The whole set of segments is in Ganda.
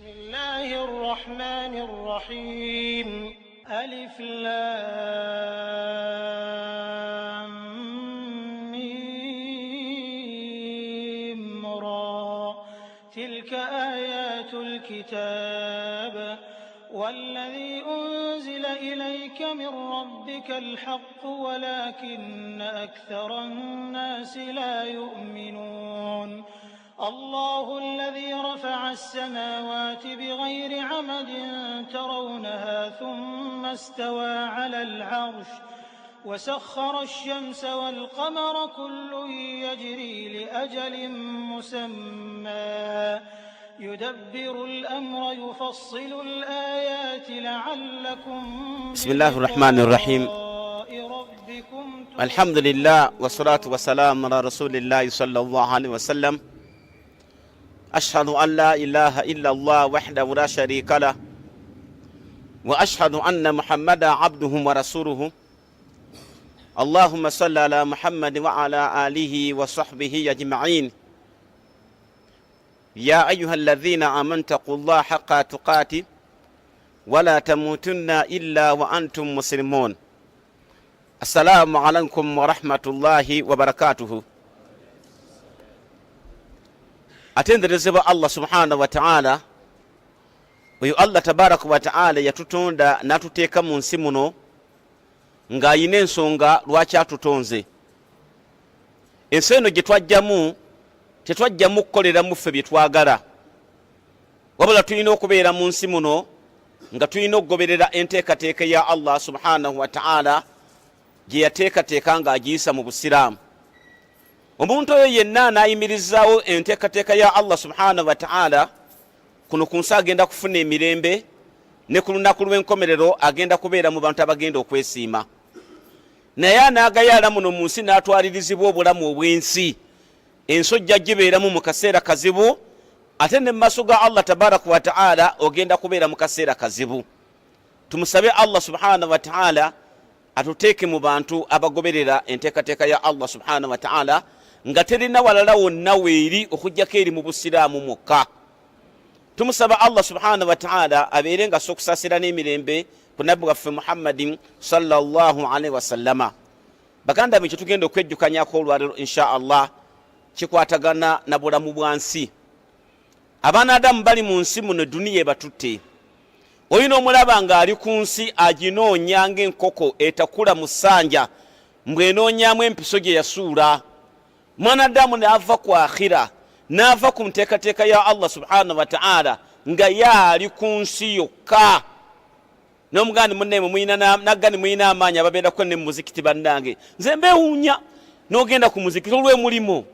بسم الله الرحمن الرحيم. ألف لام ميم را. تلك آيات الكتاب والذي أنزل إليك من ربك الحق ولكن أكثر الناس لا يؤمنون. الله الذي رفع السماوات بغير عمد ترونها ثم استوى على العرش وسخر الشمس والقمر كل يجري لأجل مسمى يدبر الأمر يفصل الآيات لعلكم بسم الله الرحمن الرحيم. بلقاء ربكم الحمد لله والصلاة والسلام على رسول الله صلى الله عليه وسلم. أشهد أن لا إله إلا الله وحده لا شريك له وأشهد أن محمدا عبده ورسوله. اللهم صل على محمد وعلى آله وصحبه أجمعين. يا أيها الذين آمنوا اتقوا الله حق تقاته ولا تموتن إلا وأنتم مسلمون. السلام عليكم ورحمة الله وبركاته. Atenderezebwa Allah subhanahu wataala. Oyo Allah tabaraka wataala yatutonda n'atuteeka mu nsi muno ng'ayina ensonga lwaki atutonze. Ensi eno gye twajjamu, tetwajjamu kukoleramu ffe bye twagala, wabula tulina okubeera mu nsi muno nga tulina okugoberera enteekateeka ya Allah subhanahu wataala gye yateekateeka ng'agiyisa mu Busiraamu. Omuntu oyo yenna anaayimirizaawo enteekateeka ya Allah subhanahu wataala kuno ku nsi agenda kufuna emirembe, ne ku lunaku lw'enkomerero agenda kubeera mu bantu abagenda okwesiima. Naye anaagayaala muno mu nsi n'atwalirizibwa obulamu obw'ensi, ensojja gibeeramu mu kaseera kazibu, ate ne mu maaso ga Allah tabaraka wataala ogenda kubeera mu kaseera kazibu. Tumusabe Allah subhanahu wataala atuteeke mu bantu abagoberera enteekateeka ya Allah subhanahu wataala, nga terina walala wonna weeri okugjako eri mu Busiraamu mwokka. Tumusaba Allah subhanahu wataala abeere nga ssa okusaasira n'emirembe ku nabbi waffe Muhammadin sallallahu alaihi wasallama. Baganda be, kyetugenda okwejjukanyako olwaleero insha Allah kikwatagana na bulamu bwa nsi. Abaana Adamu bali mu nsi muno, duniya ebatutte. Olina omulaba ng'ali ku nsi aginoonya ng'enkoko etakula mu ssanja, mbw'enoonyamu empiso gye yasuula. Mwana Adamu n'ava ku akhira, n'ava ku nteekateeka ya Allah subhanahu wataala, nga yaali ku nsi yokka. N'omugandi munnaye mumuyina naggani muyina amaanyi ababeerako ne mu muzikiti. Bannange, nze mbeewuunya, n'ogenda ku muzikiti olw'emulimu,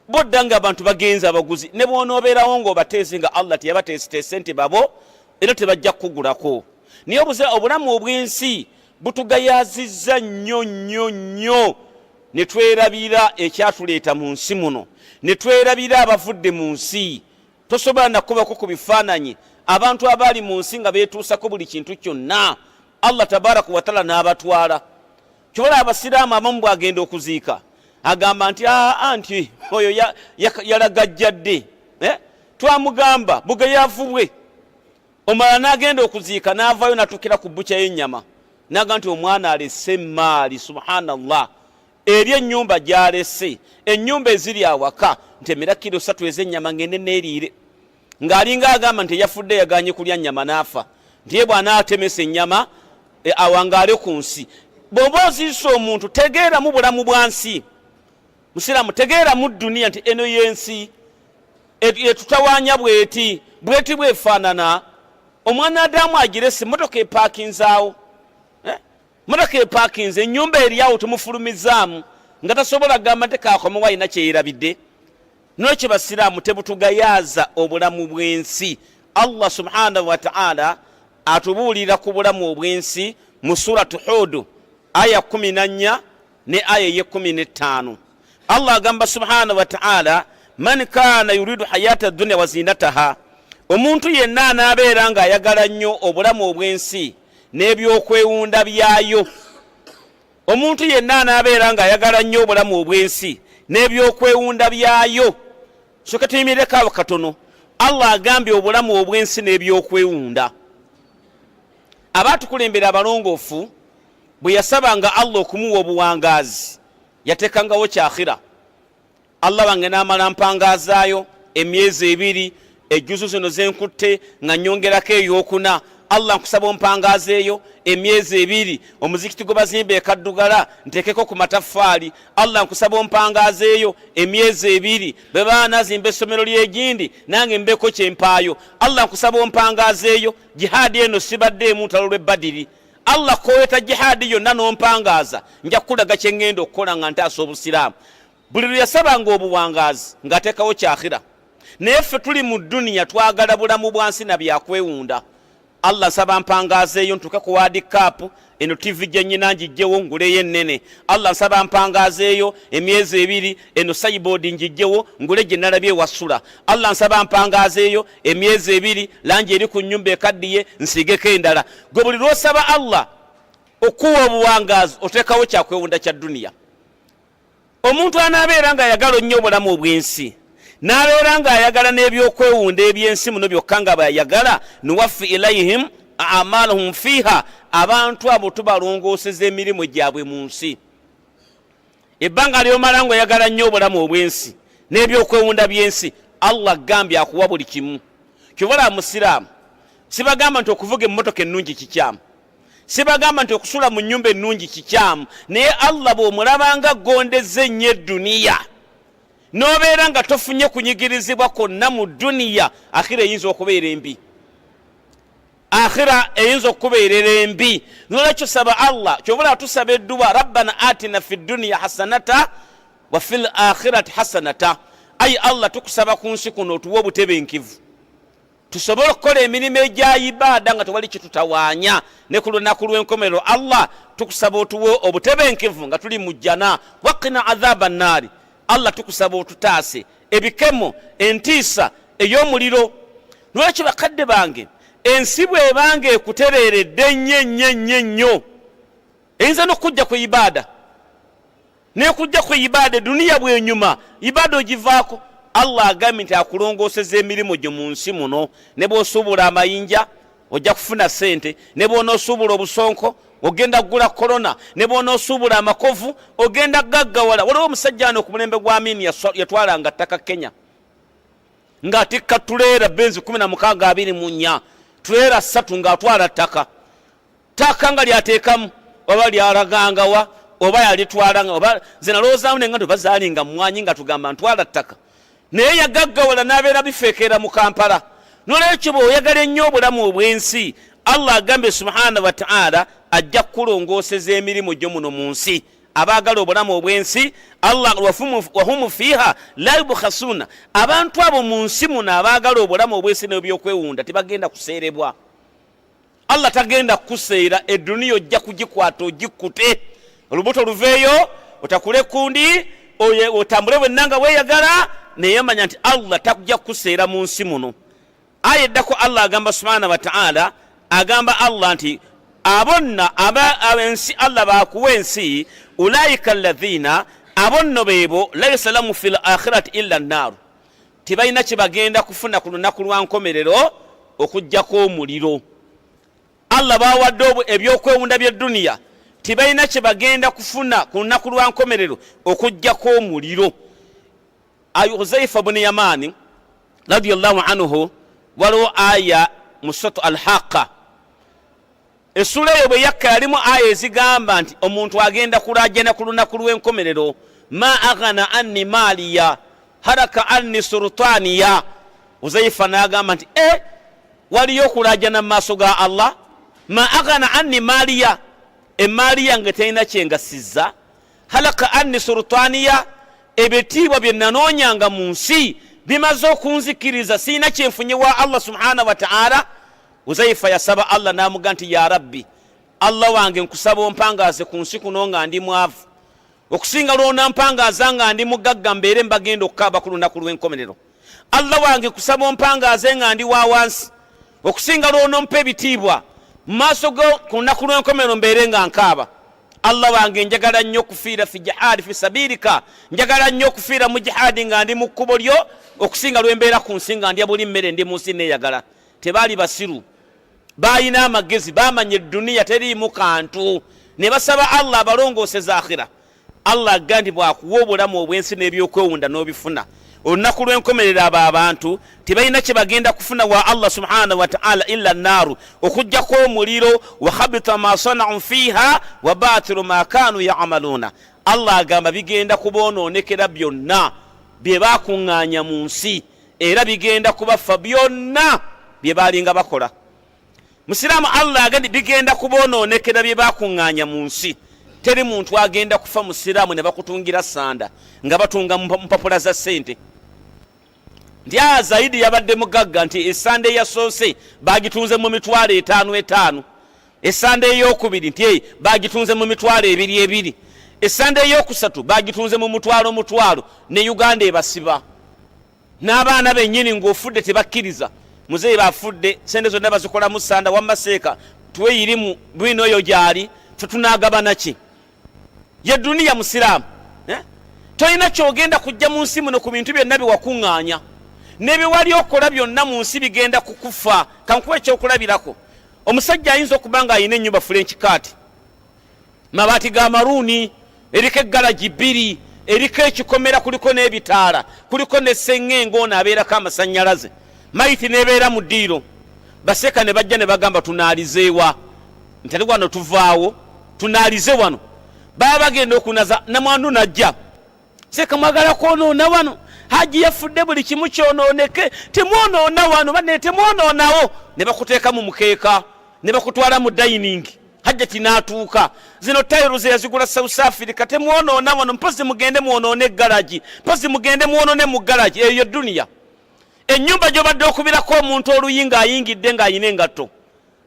bodda nga abantu bagenze abaguzi, ne bw'onoobeerawo ng'obateese nga Allah teyabateesiteese nti babo, era tebajja kukugulako. Naye obulamu obw'ensi butugayazizza nnyo nnyo nnyo, ne twerabira ekyatuleeta mu nsi muno, ne twerabira abavudde mu nsi. Tosobola nakubako ku bifaananyi abantu abaali mu nsi nga beetuusako buli kintu kyonna, Allah tabaraka wataala n'abatwala. Kyobola abasiraamu abamu bwagenda okuziika agamba nti aa, nti oyo yalagajjadde, eh? Twamugamba bugeyavu bwe. Omala n'agenda okuziika, n'avaayo n'atuukira ku bukya y'ennyama, naga nti omwana alese emaali. Subhanallah, eri ennyumba gy'alese, ennyumba eziri awaka, nti emera kiro 3 ez'ennyama ngende neeriire, ng'alinga agamba nti eyafudde yaganye kulya nnyama n'afa, nti ye bw'anaatemesa ennyama awangaale ku nsi. Bw'oba oziisa omuntu, tegeeramu bulamu bwa nsi. Musiraamu, tegeeramu duniya nti eno y'ensi etutawaanya bweti bweti bwefaanana. Omwana Adamu agirese, motoka epaakinzaawo, eh? Motoka epaakinze, ennyumba eriawo, tumufulumizaamu nga tasobola kugamba nti kakomewo alina kyeyerabidde. Nolwekyo basiraamu, tebutugayaaza obulamu bw'ensi. Allah subhanahu wataala atubuulira ku bulamu obw'ensi mu Suratu Hudu, aya 14 ne aya ey'e15. Allah agamba subhanahu wataala: man kana yuridu hayata dunia wa zinataha, omuntu yenna anaabeera ng'ayagala nnyo obulamu obw'ensi n'ebyokwewunda byayo, omuntu yenna anaabeera ng'ayagala nnyo obulamu obw'ensi n'ebyokwewunda byayo. Soka tuyimirireko awo katono. Allah agambye obulamu obw'ensi n'ebyokwewunda. Abaatukulembera abalongoofu bwe yasabanga Allah okumuwa obuwangaazi, yateekangawo kyakhira. Allah wange n'amala mpangazaayo emyezi ebiri, ejjuzu zino zenkutte nga nyongerako eyokuna. Allah nkusaba ompangaazeeyo emyezi ebiri, omuzikiti gwe bazimba ekaddugala nteekeko ku mataffaali. Allah nkusaba ompangaazeeyo emyezi ebiri, bwe baba nazimba essomero ly'egindi nange mbeeko kyempaayo. Allah nkusaba ompangaazeeyo, jihaadi eno sibaddeemu ntalo lw'ebbadiri. Allah koyeta jihaadi yonna n'ompangaaza, nja kukulaga kye ŋŋenda okukola nga ntaasa obusiraamu. Buli lwe yasabanga obuwangaazi ng'ateekawo kyakhira. Naye ffe tuli mu duniya twagala bulamu bwa nsi na byakwewunda. Allah nsaba mpangaazeeyo ntuuke ku waadi kaapu eno, tivi gye nnyina ngijjewo nguleyo ennene. Allah nsaba mpangaazeeyo emyezi ebiri, eno sayiboodi ngijjewo ngule gye nalabye ewasula. Allah nsaba mpangaazeeyo emyezi ebiri, langi eri ku nnyumba ekaddiye nsiigeko endala. Gwe buli lw'osaba Allah okuwa obuwangaazi oteekawo kyakwewunda kya duniya. Omuntu anaabeera ng'ayagala nnyo obulamu obw'ensi, n'abeera ng'ayagala n'ebyokwewunda eby'ensi muno byokka nga bw'ayagala, nuwaffi ilaihim amalahum fiiha, abantu abo tubalongooseza emirimu gyabwe mu nsi. Ebbanga ly'omala ng'oyagala nnyo obulamu obw'ensi n'ebyokwewunda by'ensi, Allah agambye akuwa buli kimu. Kyova olaba musiraamu sibagamba nti okuvuga emmotoka ennungi kikyamu, sibagamba nti okusula mu nnyumba ennungi kikyamu, naye Allah bw'omulabanga gondeza ennyo edduniya n'obeera nga tofunye kunyigirizibwa kwonna mu dduniya, akhira eyinza okubeera embi, akhira eyinza okukubeerera embi. Nolwekyo saba Allah, kyova tusaba edduwa rabbana atina fi dduniya hasanata wa fil akhirati hasanata. Ayi Allah, tukusaba ku nsi kuno otuwe obutebenkevu tusobole okukola emirimu egya ibaada nga tewali kitutawaanya, ne ku lunaku lw'enkomerero Allah tukusaba otuwe obutebenkevu nga tuli mu jjana. Waqina adhaba nnaari, Allah tukusaba otutaase ebikemo, entiisa ey'omuliro. Lwaki bakadde bange, ensi bw'ebanga ekutereeredde nnyo ennyo ennyo ennyo, eyinza n'okujja ku ibaada nekujja ku ibaada, eduniya bwenyuma ibaada ogivaako. Allah agambye nti akulongooseza emirimu gyo mu nsi muno. Ne bw'osuubula amayinja ojja kufuna ssente, ne bw'onoosuubula obusonko ogenda kugula korona, ne bw'onoosuubula amakovu ogenda gaggawala. Waliwo omusajja ano ku mulembe gwa Amini yatwalanga ttaka Kenya ng'atikka tuleera benzi 16 24, tuleera 3 ng'atwala ttaka, ttaka nga lyateekamu oba lyalagangawa oba yalitwalanga oba nze nalowoozaamu nenga nti bazaalinga mwanyi nga tugamba ntwala ttaka, naye yagaggawala n'abeera bifeekeera mu Kampala. Nolwekyo bw'oyagala ennyo obulamu obw'ensi, Allah agambye subhanahu wa ta'ala ajja kukulongooseza emirimu gyo muno mu nsi. Abaagala obulamu obw'ensi, Allah wahumu fiiha la yubkhasuna, abantu abo mu nsi muno abaagala obulamu obw'ensi n'ebyokwewunda tebagenda kuseerebwa. Allah tagenda kukuseera, eduniya ojja kugikwata ogikkute, olubuto luveeyo, otakule kundi, otambule wenna nga weeyagala, naye manya nti Allah takujja kukuseera mu nsi muno. Aya eddako Allah agamba subhanahu wa ta'ala, agamba Allah nti abo nno ensi Allah bakuwa ensi, ulaika alladhina, abo nno beebo, laisa lamu fil akhirati illa nnaaru, tebalina kye bagenda kufuna ku lunaku lwa nkomerero okuggyako omuliro. Allah bawadde ebyokwewunda by'edduniya, tebalina kye bagenda kufuna ku lunaku lwa nkomerero okuggyako omuliro. Huzaifa buni Yamani radiyallahu anhu, waliwo aya mu Suratu Alhaqa, essula eyo bwe yakka yalimu aya ezigamba nti omuntu agenda kulajana ku lunaku lw'enkomerero, ma aghana anni maaliya haraka anni sultaniya. Huzaifa n'agamba nti e waliyo okulajana mu maaso ga Allah, ma aghana anni maaliya, emaali yange terina kyengasizza, halaka anni sultaniya, ebitiibwa bye nanoonyanga mu nsi bimaze okunzikiriza, sirina kyenfunye wa Allah subhanahu wa ta'ala. Huzaifa yasaba Allah n'amuga nti ya Rabbi, Allah wange, nkusaba ompangaaze ku nsi kuno nga ndi mwavu okusinga lw'onampangaaza nga ndi mugagga, mbeere mbagenda okukaaba ku lunaku lw'enkomerero. Allah wange, nkusaba ompangaaze nga ndi wa wansi okusinga lw'onompa ebitiibwa mu maaso go ku lunaku lw'enkomerero mbeere nga nkaaba. Allah wange, njagala nnyo okufiira fi jihaadi fi sabirika, njagala nnyo okufiira mu jihaadi nga ndi mu kkubo lyo, okusinga lwembeera ku nsi nga ndya buli mmere, ndi mu nsi neeyagala. Tebaali basiru, baalina amagezi, bamanya edduniya teriimu kantu, ne basaba Allah abalongooseza akhira. Allah agga nti bw'akuwa obulamu obw'ensi n'ebyokwewunda n'obifuna, olunaku lw'enkomerero abo abantu tebalina kye bagenda kufuna wa Allah subhanahu wataala illa naaru, okugjako omuliro. Wa habita ma sanau fiiha wa batilu ma kanu yamaluuna. Allah agamba bigenda kubonoonekera byonna bye bakuŋŋaanya mu nsi, era bigenda kubafa byonna bye baalinga bakola. Musiraamu, Allah agandi bigenda kubonoonekera bye bakuŋŋaanya mu nsi. Teri muntu agenda kufa musiraamu ne bakutungira sanda nga batunga mpapula za ssente nti a Zaidi yabadde mugagga, nti esanda eyasoose bagitunze mu 50,000 etaano, esanda eyokubiri nti bagitunze mu 20,000 ebiri, esanda eyokusatu bagitunze mu mutwalo mutwalo. Ne Uganda ebasiba n'abaana bennyini ng'ofudde tebakkiriza. Muzeeyi bafudde, sente zonna bazikolamu sanda. Wamma seeka tuweyirimu bwino oyo gyali, fe tunaagabana ki? Ye duniya musiraamu, eh? Tolina kyogenda kujja mu nsi muno ku bintu byonna byewakuŋŋaanya nebewali okola byonna mu nsi, bigenda kukufa. Kankuwa ekyokulabirako. Omusajja ayinza okuba nga alina ennyumba French cut, mabaati ga maruuni, eriko eggalagi bbiri, eriko ekikomera, kuliko n'ebitaala, kuliko ne seŋŋenge, ono abeerako amasannyalaze, mayiti n'ebeera mu ddiiro. Baseeka ne bajja ne bagamba, tunaalizeewa? Nti ate wano tuvaawo, tunaalize wano. Baba bagenda okunaza, namwandu najja, seeka mwagala kwonoona wano, haji yafudde, buli kimu kyonooneke, temwonoona wano bane, temwonoonawo. Ne bakuteeka mu mukeeka ne bakutwala mu dining. Hajjati n'atuuka, zino tayiro ze yazigula South Africa, temwonoona wano, mpozi mugende mwonoone eggalagi, mpozi mugende mwonoone mu ggalagi. Eyo duniya. Ennyumba gy'obadde okubirako omuntu oluyi ng'ayingidde ng'ayina engatto,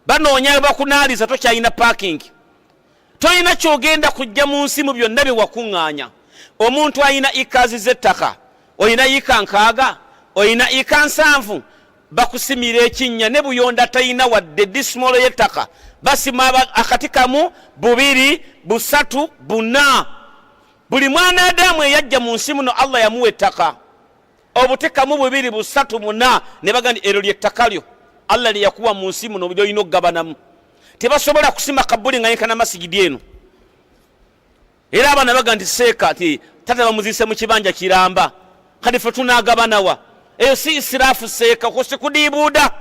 banoonya bakunaaliza, tokyalina parking. Tolina kyogenda kujja mu nsi mu byonna bye wakuŋŋaanya. Omuntu alina ikazi z'ettaka, olina yika 60, olina ika 70, bakusimira ekinnya. Ne Buyonda talina wadde disimolo y'ettaka, basima akati kamu, bubiri, busatu, buna. Buli mwana Adamu eyajja mu nsi muno, Allah yamuwa ettaka, obutekamu bubiri, busatu, buna, ne baga nti eryo lyettaka lyo Allah lye yakuwa mu nsi muno lyolina okugabanamu. Tebasobola kusima kabuli nga yenkana masigidi eno. Era abaana baga nti seeka ti tata bamuziise mu kibanja kiramba, kati fe tunagabanawa? Eyo si isiraafu seeka, ko sikudiibuuda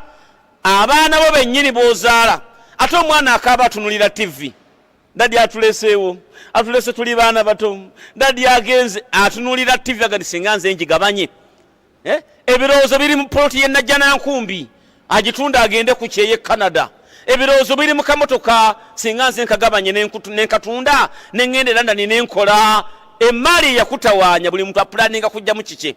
abaana bo bennyini b'ozaala. Ate omwana akaaba atunulira TV, daddy atuleseewo, atulese tuli baana bato, daddy agenze, atunulira TV aga nti singa nze njigabanye, eh? Ebirowoozo biri mu poloti ye Najjanankumbi, agitunda agende ku kyeye Canada. Ebirowoozo biri mu kamotoka, singa nze nkagabanye nenkatunda neŋŋenda e London nenkola emaali eyakutawaanya. Buli muntu apulaninga kujjamu kike.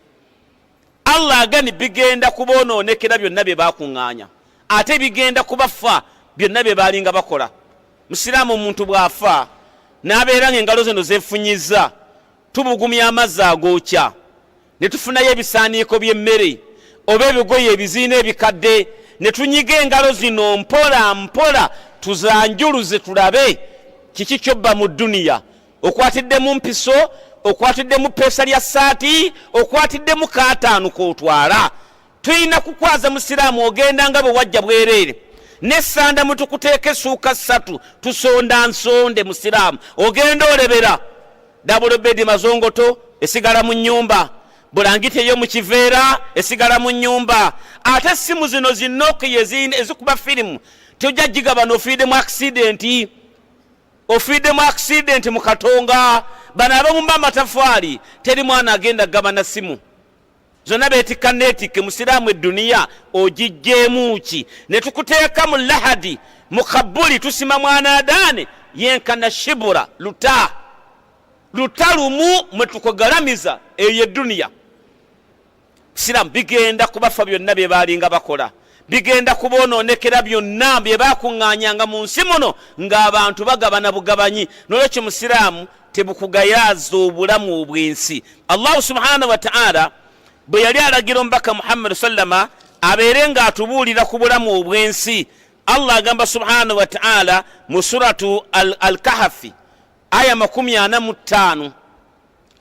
Allah agani bigenda kubonoonekera byonna bye bakuŋŋaanya, ate bigenda kubafa byonna bye baalinga bakola. Musiraamu, omuntu bw'afa n'abeera nga engalo zino zeefunyiza, tubugumya amazzi agookya ne tufunayo ebisaaniiko by'emmere oba ebigoye ebiziina ebikadde, ne tunyiga engalo zino mpola mpola, tuzanjuluze tulabe kiki kyobba mu duniya. Okwatiddemu mpiso, okwatiddemu peesa lya saati, okwatiddemu kaataano k'otwala. Tulina kukwaza musiraamu, ogenda nga bwe wajja bwereere. Nesanda mutukuteeka essuuka ssatu, tusonda nsonde. Musiraamu, ogenda olebera double bed mazongoto esigala mu nyumba, bulangiti eyo mu kiveera esigala mu nyumba. Ate simu zino zi Nokia ezikuba firimu tojja gigabana. Ofiiddemu accident, ofiiddemu accident mu Katonga, bano ababumba amatafaali, teri mwana agenda gabana simu zonna, beetikka neetikke. Musiraamu, edduniya ogijjeemu ki? Ne tukuteeka mu lahadi, mu kabuli, tusima mwana adaane yenkana shibura luta luta lumu mwe tukugalamiza. Eyo edduniya siramu. Bigenda kubafa byonna bye baalinga bakola, bigenda kubonoonekera byonna bye bakuŋŋaanyanga mu nsi muno ng'abantu bagabana bugabanyi. Nolwekyo musiraamu, tebukugayaaza obulamu obw'ensi. Allahu subhanahu wataala bwe yali alagira omubaka Muhammadi sallama abeere ng'atubuulira ku bulamu obw'ensi, Allah agamba subhanahu wataala mu Suratu Alkahafi. Aya 45,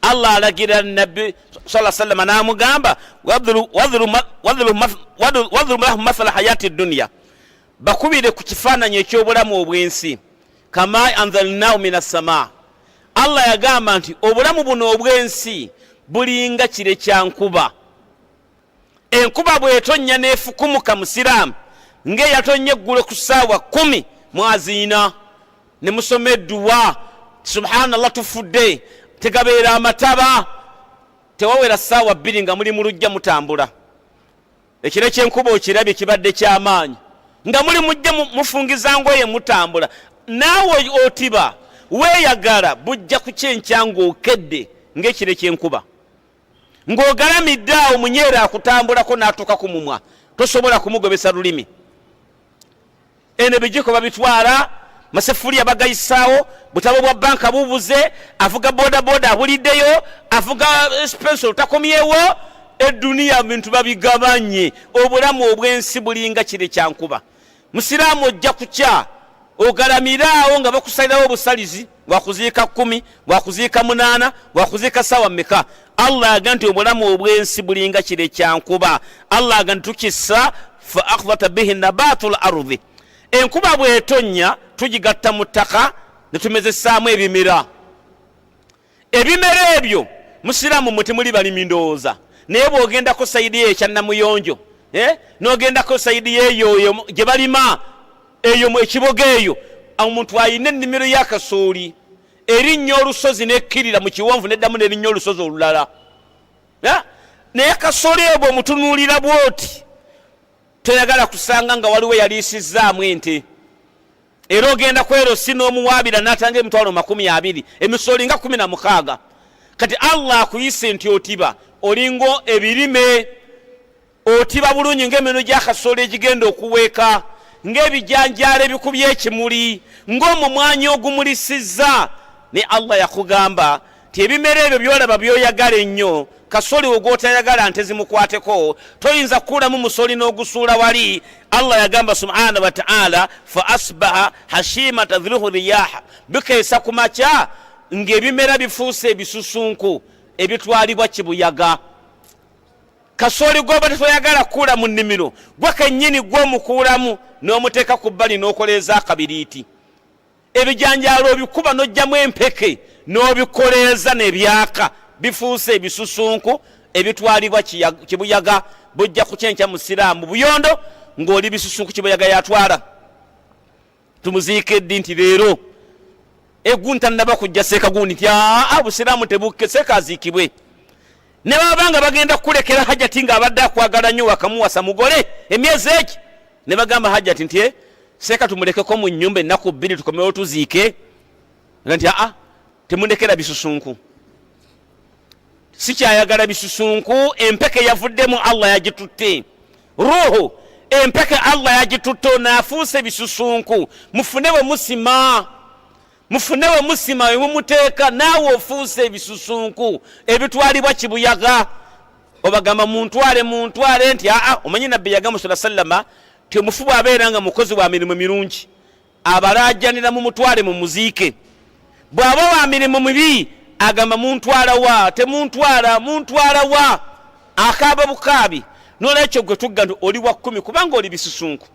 Allah alagira Nabbi sa sallama n'amugamba, wadhribu lahum mathala hayati dunya, bakubire ku kifaananyi eky'obulamu obw'ensi. Kama anzalnahu min assamaa, Allah yagamba nti obulamu buno obw'ensi bulinga kire kya nkuba. Enkuba bw'etonnya n'efukumuka, musiraamu, ng'eyatonnya eggulo ku ssaawa 10, mwaziina ne musoma edduwa, subhanallah, tufudde, tegabeera amataba. Tewawera ssaawa 2 nga muli mu lujja mutambula. Ekiro ky'enkuba okirabye kibadde kyamaanyi, nga muli mujja mufungiza ngoye mutambula, naawe otiba weeyagala. Bujja kukyenkya ng'okedde ng'ekiro ky'enkuba, ng'ogalamidde awo, munyeera akutambulako n'atuuka ku mumwa, tosobola kumugobesa lulimi. Eno ebijiko babitwala, masefuliya bagayisaawo, butabo bwa banka bubuze, avuga bodaboda abuliddeyo, avuga spensol takomyewo. Eduniya bintu babigabanye. Obulamu obw'ensi bulinga kire kyankuba. Musiraamu, ojja kukya ogalamire awo nga bakusalirawo obusalizi, wakuziika 10, wakuziika 8, wakuziika sawa mmeka. Allah aga nti obulamu obw'ensi bulinga kire kyankuba. Allah aga nti tukissa, fa akhdata bihi nabatu l ardi, enkuba bw'etonnya tugigatta mu ttaka ne tumezesaamu ebimera. Ebimera ebyo, musiraamu, mwe temuli balimi ndowooza, naye bw'ogendako side eyo ekyannamuyonjo, eh? N'ogendako side eyo gye balima eyo ekiboga eyo, omuntu ayina ennimiro y'akasooli erinnya olusozi nekkirira mu kiwonvu, neddamu nerinnya olusozi olulala, eh? Naye kasooli eyo bw'omutunuulira bw'oti, toyagala kusanga nga waliwo yaliisizaamu ente. Era ogenda kwerosi n'omuwaabira n'atanga 200,000, emisooli nga 16. Kati Allah akuyise nti otiba, olinga ebirime, otiba bulungi ng'emino gy'akasooli egigenda okuweeka, ng'ebijanjaalo ebikubye ekimuli, ng'omumwanyi ogumulisizza. Ne Allah yakugamba ti ebimera ebyo byolaba byoyagala ennyo, kasoli ogwotayagala nte zimukwateko, toyinza kukuulamu musoli n'ogusuula wali. Allah yagamba subhanahu wataala, fa asbaha hashima tadhrihu riyaha, bikeesa ku makya ng'ebimera bifuuse ebisusunku ebitwalibwa kibuyaga. Kasooli gwoba tetoyagala kukuula mu nnimiro, gwe kennyini gwomukuulamu n'omuteeka ku bbali n'okoleeza akabiriiti. Ebijanjaalo obikuba n'ojjamu empeke n'obikoleeza nebyaka, bifuuse ebisusunku ebitwalibwa kibuyaga. Bujja kukyenkya, musiraamu, buyondo ng'oli bisusunku, kibuyaga yatwala. Tumuziika eddi? Nti leero egundi tannaba kujja, seeka gundi. Nti aa, busiraamu tebukke, seeka aziikibwe. Ne baba nga bagenda kukulekera hajati ng'abadde akwagala nnyo, wakamuwasa mugole emyezi egi, ne bagamba hajati nti eh, seeka tumulekeko mu nnyumba ennaku 2, tukomewo tuziike. Nga nti aa, temundekera bisusunku, sikyayagala bisusunku. Empeke yavuddemu, Allah yagitutte ruhu, empeke Allah yagitutte, onaafuuse bisusunku. Mufune bwe musima, mufune we musima we mumuteeka. Naawe ofuuse ebisusunku ebitwalibwa kibuyaga. Obagamba muntwale, muntwale. Nti aa, omanyi Nabbi yagamba sala sallama ti omufu bw'abeera nga mukozi wa mirimu mirungi, abalaajanira mumutwale mumuziike. Bw'aba wa mirimu mibi, agamba muntwala wa? Temuntwala, muntwala wa? Akaaba bukaabi. Nolwekyo gwe tugga nti oli wa 10, kubanga oli bisusunku,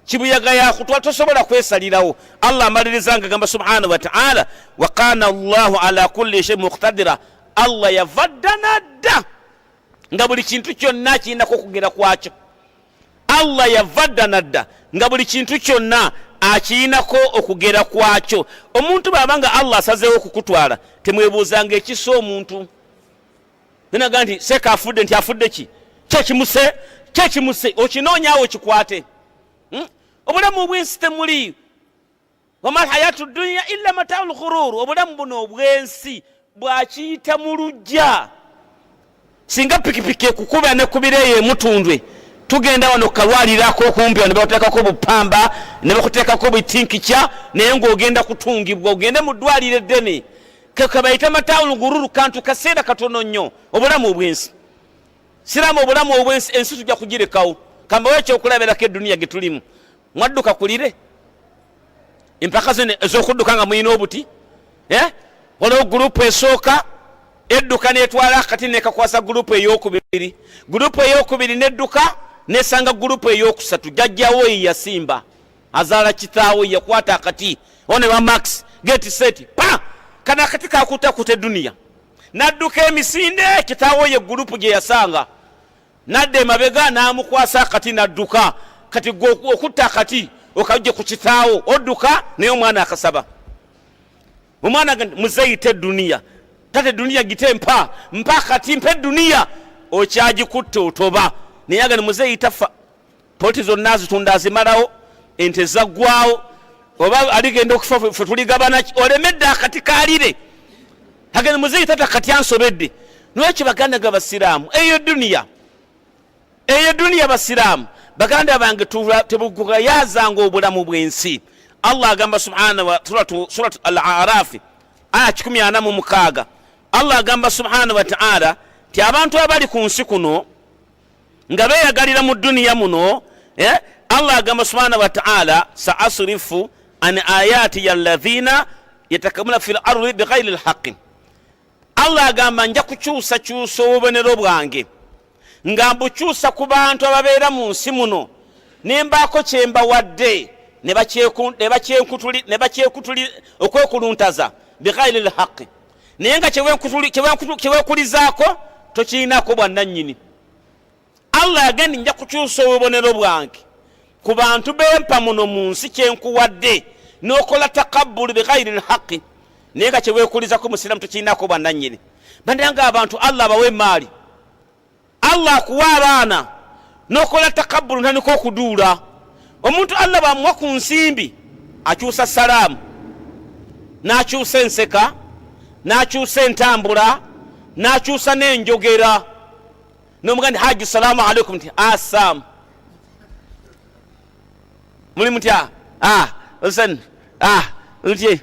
kibuyaga yakutwala, tosobola kwesalirawo. Allah amaliriza nga gamba subhanahu wataala, wa kana llahu ala kulli shei muqtadira. Allah yava dda nadda nga buli kintu kyonna kirinako okugera kwakyo. Allah yava dda nadda nga buli kintu kyonna akirinako okugera kwakyo. Omuntu bw'aba nga Allah asazeewo okukutwala, temwebuuzanga ekisa omuntu naga nti seeka afudde, nti afudde ki? Kyekimuse, kyekimuse, okinoonyaawo kikwate. Obulamu obwensi temuli, wama lhayatu dunya illa matau lghurur. Obulamu buno obwensi bwakiyita mu lujja. Singa pikipiki ekukuba nekubira eyo emutundwe, tugenda wano kalwalirako okumpi wano, bakuteekako bupamba ne bakuteekako butinkikya, naye ng'ogenda kutungibwa ogende mu ddwaliro eddene. Kebayita matau lghurur, kantu kaseera katono nnyo obulamu obwensi. Siraamu, obulamu obwensi, ensi tujja kugirekawo. Kambawo ekyokulabirako, eduniya ge tulimu, mwadduka kulire empaka zino ez'okudduka nga mulina obuti, eh? Waliwo gurupu esooka edduka netwala akati nekakwasa gurupu eyokubiri, gurupu eyokubiri nedduka nesanga gurupu eyokusatu. Jajjawo yasimba azaala kitaawe yakwata akati one ba max get set pa kana akati kakutakuta eduniya nadduka emisinde. Kitaawe ye gurupu gye yasanga nadda emabega n'amukwasa akati nadduka. Kati gwe okutta akati okajje ku kitaawo odduka, naye omwana akasaba. Omwana muzeyita eduniya, tate eduniya gite mpa mpa akati mpa eduniya, okyagikutte otoba. Naye agani muzeeyi tafa, poloti zonna azitunda azimalawo, ente zaggwawo, oba aligenda okufa fe tuligabana, olemedde akati kalire. Agenda muzeeyi tata kati ansobedde. Lwaki baganda ga basiraamu eyo duniya, eyo duniya? Basiraamu baganda bange, tebugayazanga obulamu bw'ensi. Allah agamba subhana wa Surat Al Arafi aya 146, Allah agamba subhana wa taala nti abantu abali ku nsi kuno nga beyagalira mu duniya muno, eh? Allah agamba subhana wa taala, saasrifu an ayati alladhina yatakamuna fi lardi bighairi lhaqi. Allah agamba nja kukyusakyusa obubonero bwange nga mbukyusa ku bantu ababeera mu nsi muno, nembaako kyembawadde ne bakyekutuli okwekuluntaza bighairi lhaqi, naye nga kyewekulizaako tokirinako bwannannyini. Allah yagenda nja kukyusa obubonero bwange ku bantu bempa muno mu nsi, kyenkuwadde n'okola takabbulu bighairi lhaqi, naye nga kyewekulizako musiramu tokirinako bwannannyini. Banange abantu, Allah abawa emaali, Allah akuwa abaana n'okola takabbulu, ntandika okuduula. Omuntu Allah bwamuwa ku nsimbi akyusa salaamu, n'akyusa enseka, n'akyusa entambula, n'akyusa n'enjogera. Nomuga nti haji salaamu alaikum, nti asaamu muli mutya, sen nti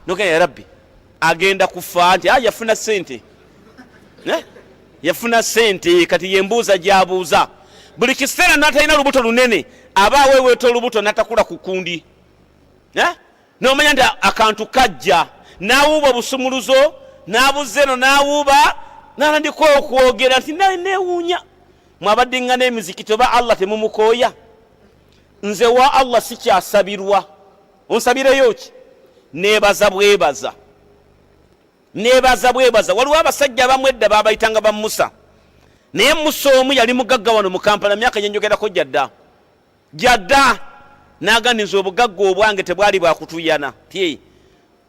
noga ya rabbi agenda kufa nti yafuna sente, yafuna sente. Kati yembuuza gyabuuza buli kiseera natalina lubuto lunene, aba aweweeta olubuto natakula ku kundi, nomanya nti akantu kajja nawuuba obusumuluzo nabuza eno nawuuba natandika okwogera nti naye newuunya mwabaddiŋŋana emizikiti oba Allah temumukooya. Nze wa Allah sikyasabirwa, onsabireyo ki? Nebaza bwebaza, nebaza bwebaza. Waliwo abasajja abamu edda babayitanga ba Musa, naye Musa omu yali mugagga wano mu Kampala myaka gyenjogerako jadda jadda, naganiza obugagga obwange tebwali bwakutuyana ti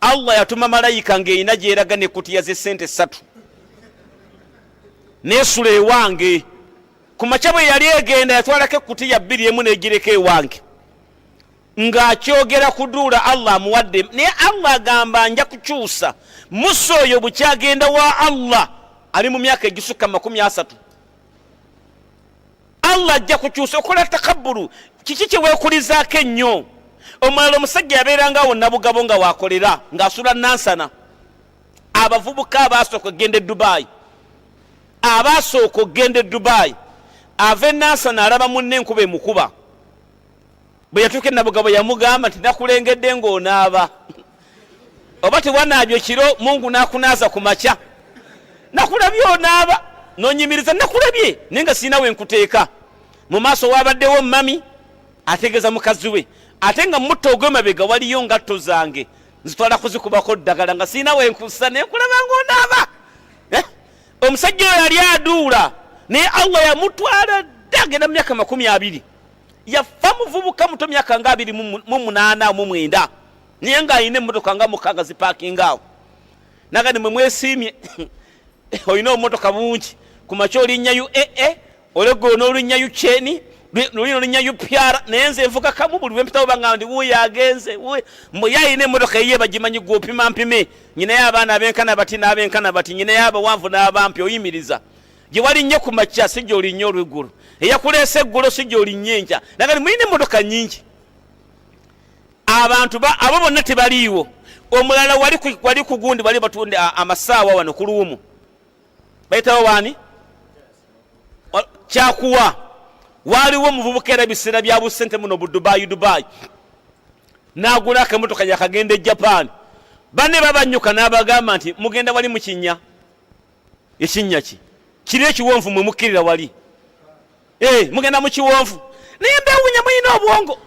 Allah yatuma malayika ng'erina gyeraga nekutiya z'essente 3 nesula ewange. Ku makya bwe yali egenda yatwalako ekutiya 2, emu negireka ewange. Ng'akyogera kuduula Allah amuwadde, naye Allah agamba nja kukyusa. Musa oyo bukyagenda wa Allah ali mu myaka egisukka 30, Allah ajja kukyusa. Okola takabbulu, kiki kyeweekulizaako ennyo? Omulala omusajja yabeeranga awo Nabugabo nga wakolera ng'asula Nansana. Abavubuka abaasooka okugenda e Dubayi, abaasooka okugenda e Dubayi, ava e Nansana alaba munne enkuba emukuba. Bwe yatuuka enabugabo yamugamba nti nakulengedde ng'onaaba, oba tewanaabye kiro, Mungu n'akunaaza ku makya. Nakulabye onaaba nonyimiriza, nakulabye naye nga sirina we nkuteeka. Mu maaso wabaddewo mami ategeeza mukazi we, ate nga mutta ogw'emabega waliyo ngatto zange nzitwala kuzikubako ddagala nga sirina we nkusa, naye nkulaba ng'onaaba. Omusajja oyo yali aduula, naye Allah yamutwala dda, agenda mu myaka 20. Yafa muvubuka muto, myaka nga 28 mu 9, naye ng'alina emmotoka nga 6 zipaakinga awo. Nagandi mwe mwesiimye, olina obumotoka bungi, ku makya olinnya uaa, olweggulo n'olinnya ukyeni, luli nolinnya upr, naye nze nvuga kamu. Buli lwempitawo bangamba nti wuuyo agenze mbu ye alina emmotoka eyiye bagimanyi. Gwe opima mpime, nyinayo abaana abenkana bati n'abenkana bati, nyinayo abawanvu n'abampi. Oyimiriza gye walinnye ku makya si gy'olinnye olweggulo, eyakuleese eggulo si gy'olinnye enkya. Nagandi mulina emmotoka nnyingi. Abantu abo bonna tebaliiwo. Omulala wali ku gundi wali batunda amasaawa wano ku luwumu, bayitawo waani kyakuwa. Waliwo omuvubuka era ebiseera bya busente muno bu Dubayi Dubayi. N'agula akamotoka yakagenda e Japan. Banne babanyuka n'abagamba nti mugenda wali mu kinnya. Ekinnya ki? Kiri ekiwonvu mwe mukkirira wali. Eh, mugenda mu kiwonvu. Naye mbewunya mulina obwongo.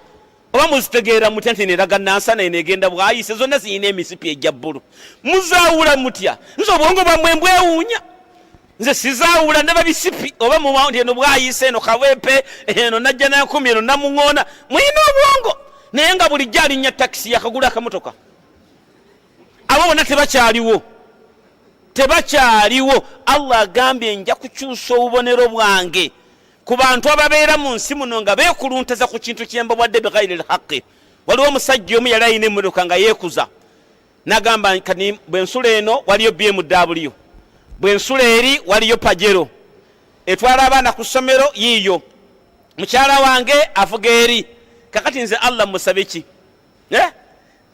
Oba muzitegeera mutya nti neraga Nansana eno egenda Bwayise, zonna zirina emisipi egya bbulu. Muzaawula mutya? Nze obwongo bwammwe mbwewuunya. Nze sizaawula, ndaba bisipi oba muwa nti eno Bwayise, eno Kawempe, eno Najja Nankumi, eno Namuŋoona. Mulina obwongo naye nga bulijjo alinnya takisi yakagula akamotoka. Abo bonna tebakyaliwo, tebakyaliwo. Allah agambye nja kukyusa obubonero bwange ku bantu ababeera mu nsi muno nga beekuluntaza ku kintu kyembawadde bighairi lhaqi. Waliwo omusajja omu yali alina emmotoka nga yeekuza, nagamba kati bwensula eno waliyo BMW, bwensula eri waliyo Pajero etwala abaana ku ssomero yiiyo, mukyala wange avuga eri. Kakati nze Allah musabe ki? Eh?